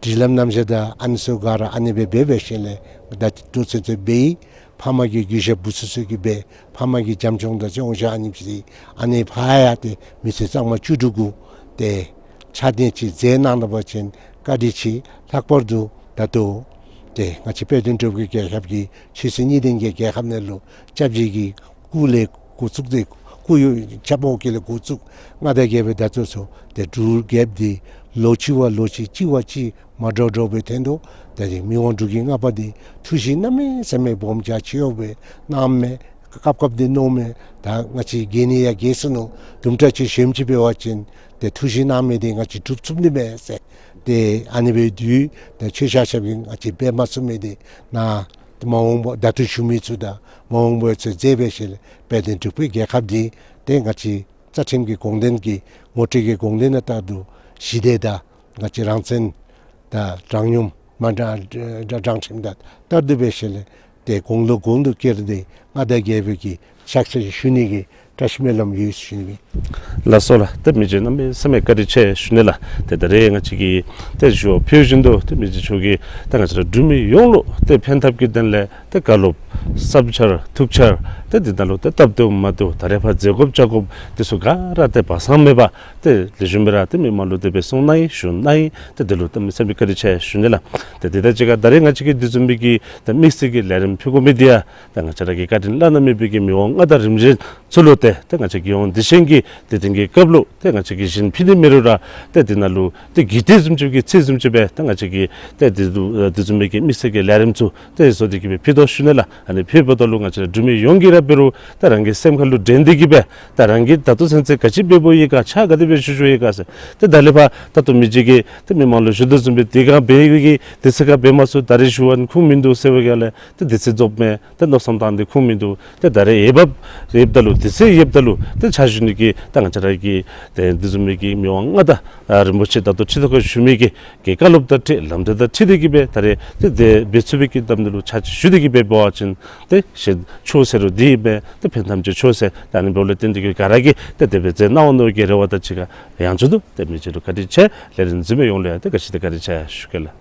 སྒྲིག་ལམ་རྣམ་གཞག་དང་ཨ་ནི་ཚུ་ག་ར་ཨ་ནི་སྦེ་འབད་འབད་ཞིནམ་ལས་ད་ལྟོ་ཚུན་ཚོད་འབད་ཡི། ཕམ་གི་གུས་ཞབས་འབུ་ཚུགས་ཚུགས་ཀྱིས་འབད་ཕམ་གི་འཇམ་སྐྱོང་དང་ཅོང་ཞ་ཨ་ནི་ཅིག་ཨ་ནི་ཕར་ཡང་ཏེ་མི་སེར་གཙང་མ་བཅུ་དྲུག་གུ་ཏེ་ཕྱག་དེ་ཅིག་མཛད་གནང་ད་པ་ཅིན་བཀའ་དྲིན་ཆེ། ལྷག་པར་དུ་ད་ལྟོ་ཏེ་ང་བཅས་དཔལ་ལྡན་འབྲུག་པའི་རྒྱལ་ཁབ་ཀྱི་ཆོས་སྲིད་གཉིས་ལྡན་གྱི་རྒྱལ་ཁབ་ནང་ལུ་སྐྱབས་རྗེ་གི་སྐུ་ལས་འགོ་བཙུགས་ཏེ་སྐུ་ཡོད་སྐྱབས་འོག་གི་ལས་འགོ་བཙུགས་མངའ་བདག་རྒྱལ་པོའི་ད་ལྟོ་ཚུ་ཏེ་འབྲུག་རྒྱལཔོ་འདི་ལོ་གཅིག་བ་ལོ་གཅིག་གཅིག་བ་གཅིག་མ་འདྲཝ་འདྲཝ་སྦེ་ཐོན་དོ། ད་རེས་མི་དབང་འབྲུག་རྒྱལ་ལྔ་པ་འདི་ཐུགས་བཞེད་གནམ་མེད་ས་མེད་སྦོམ་རྒྱ་ཆེཝ་སྦེ་གནངམ་མས། སྐབས་སྐབས་འདི་མནོཝ་མས། ད་ང་བཅས་རྒས་ནི་ཡང་རྒས་སོ་ནུག། དུམ་གྲ་ཅིག་གཞོནམ་ཅིག་འབད་བ་ཅིན་ཏེ་ཐུགས་བཞེད་གནང་མི་འདི་ང་བཅས་སྒྲུབ་ཚུགས་ནི་མས་ཟེར་ཏེ་ཨ་ནི་སྦེ་དུས་ད་ཆོས་བཤད་བཤདཔ་གིས་ང་བཅས་འབད་མ་ཚུགས་མི་འདི་ནཱ་མ་འོངས་པ་ད་ལྟོ་བཞུགས་མི་ཚུ་དང་མ་འོངས་པ་ཚུ་མཛད་འབད་ཞིནམ་ལས་དཔལ་ལྡན་འབྲུག་པའི་རྒྱལ་ཁབ་འདི་ཏེ་ང་བཅས་རྩ་ཁྲིམས་ཀྱི་དགོངས་དོན་གྱི་ངོ་སྤྲོད་ཀྱི་དགོངས་དོན་ལྟར་དུ་ཞི་བདེ་དང་ང་བཅས་རང་བཙན་དང་དྲང་སྙོམས་མ་དྲང་དྲང་ཁྲིམས་དང་ལྟར་དུ་འབད་ཞིནམ་ལས་ཏེ་གོང་ལུ་གོང་དུ་བཀུར་ཏེ་མངའ་བདག་རྒྱལ་པོའི་གི་ཕྱག་ཕྱིད་ཞུ་ནི་གི་བཀྲ་ཤིས་སྨོན་ལམ་ཡོད་ཞུ་ནི་ཨིན། ལགས་སོ་ལགས། ཏེ་མི་རྗེ་གནམ་མེད་ས་མེད་བཀའ་དྲིན་ཆེ་ཞུ་ནི་ལགས། ཏེ་ད་རེས་ང་བཅས་ཀྱིས་ཏེ་ཞུ་བ་ཕུལ་བཞིན་དུ་ཏེ་མི་རྗེ་མཆོག་གིས་ཏེ་ང་བཅས་ར་འབྲུག་མི་ཡོངས་ལུ་ཏེ་ཕན་ཐབས་ཀྱི་དོན་ལས་ཏེ་བཀའ་སློབ་བསམ་འཆར་ཐུགས་འཆར་ཏེ་འདི་ནང་ལུ་ཏེ་སྟབས་བདེཝ་མ་བདེཝ་ད་རེས་ཕར་མཛད་དགོཔ་བཅར་དགོཔ་འདི་ཚུ་ག་ར་ཏེ་སྦ་གསང་མེད་པར་ཏེ་ལེགས་ཤོམ་སྦེ་ར་ཏེ་མི་མང་ལུ་དེ་སྦེ་གསུང་གནང་ཡི་ཞུ་གནང་ཡི། ཏེ་འདི་ལུ་གནམ་མེད་ས་མེད་བཀའ་དྲིན་ཆེ་ཞུ་ནི་ལགས། ཏེ་དེ་དང་གཅིག་ཁར་ད་རེས་ང་བཅས་ཀྱིས་འདི་བཟུམ་མའི་གི་ཏེ་དམིགས་བསལ་གྱི་ལས་རིམ་ཕུལ་དགོ་མི་འདི་ཡང་ཏེ་ང་བཅས་ར་གི་བཀའ་དྲིན་བླ་ན་མེད་པའི་གི་མི་དབང་མངའ་བདག་རིམ་བྱོན་ཚུ་ལུ་ཏེ་ཏེ་ང་བཅས་ཀྱིས་ཡོངས་འདི་བཞིན་གྱི་དེ་དེ་གི་སྐབས་ལུ་ཏེ་ང་བཅས་ཀྱིས་བཞེངས་ཕུལ་ནི་མེད་རུང་ར་ཏེ་འདི་ནང་ལུ་ཏེ་གི་དེ་བཟུམ་ཅིག་གི་ཚིག་བཟུམ་ཅིག་སྦེ་ཏེ་ང་བཅས་ཀྱིས་ཏེ་འདི་འདི་བཟུམ་མའི་གི་དམིགས་བསལ་གྱི་ལས་རིམ་ཚུ་ཏེ་བཟོ་སྟེ་གི་སྦེ་ཕུལ་དོ་ཞུ་ནི་ལགས། ཨ་ནི་ཕུལཝ་ད་ལུ་ང་བཅས་ར་འབྲུག་མི་ཡོངས་ཀྱིས་ར་འབད་རུང་ཏེ་རང་གི་སེམས་ཁ་ལུ་དྲན་ཏེ་གི་སྦེ་ཏེ་རང་གིས་ད་ལྟོ་ཚུན་ཚོད་ག་ཅི་འབདཝ་ཨིན་ག་ཕྱག་ག་དེ་སྦེ་ཞུ་ཞུཝ་ཨིན་ག་ཟེར་ཏེ་ད་ལས་ཕར་ད་ལྟོ་མི་རྗེ་གིས་ཏེ་མི་མང་ལུ་ཞུ་དོ་བཟུམ་སྦེ་དེ་ག་འབད་བའི་གི་དུས་ཚོད་ག་འབད་མ་ཚུགས། ད་རེས་ཞུ་བ་ནི་ཁུངས་མིན་འདུག་ཟེར་བའི་ག་ལས་ཏེ་དུས་ཚོད་རྫོགསཔ་མས། ཏེ་མནོ་བསམ་བཏང་སྟེ་ཁུངས་མིན་འདུག། ཏེ་ད་རེས་ཡོདཔ་ཡོདཔ་ད་ལུ་དུས་ཚོད་ཡོདཔ་ད་ལུ་ཏེ་ཕྱག་ཞུ་ནི་གི་ཏེ་ང་བཅས་ར་གི་ཏེ་འདི་བཟུམ་མའི་གི་མི་དབང་མངའ་བདག་ཨ་རིན་པོ་ཆེ་ད་ལྟོ་ཁྲི་ཐོག་ཁར་བཞུགས་མི་གི་གི་བཀའ་སློབ་དང་འཁྲིལ་ལམ་སྟོན་དང་འཁྲིལ་ཏེ་གི་སྦེ་ད་རེས་ཏེ་དེ་སྦེ་ཚུགས་པའི་གི་གཏམ་འདི་ལུ་ཕྱག་ཕྱིད་ཞུ་སྟེ་གི་སྦེ་འབད་བ་ཅིན་ཏེ་ཞེ་ཆོག་ཟེར་རུང་འདི་ཨིན་པས། ཏེ་ཕན་ཐབས་ཅིག་ཆོག་ཟེར། ད་ཨ་ནི་འབདཝ་ལས་བརྟེན་ཏེ་གི་ག་ར་གིས་ཏེ་དེ་སྦེ་མཛད་གནང་འོང་མནོ་བའི་གི་རེ་བ་དང་གཅིག་ཁར་ཡང་བསྐྱར་དུ་ཏེ་མི་རྗེ་ལུ་བཀའ་དྲིན་ཆེ། ལས་རིམ་གཟིགས་མི་ཡོངས་ལུ་ཡང་ཏེ་ག་ཅི་ཏེ་བཀའ་དྲིན་ཆེ་ཞུ་གེ་ལགས།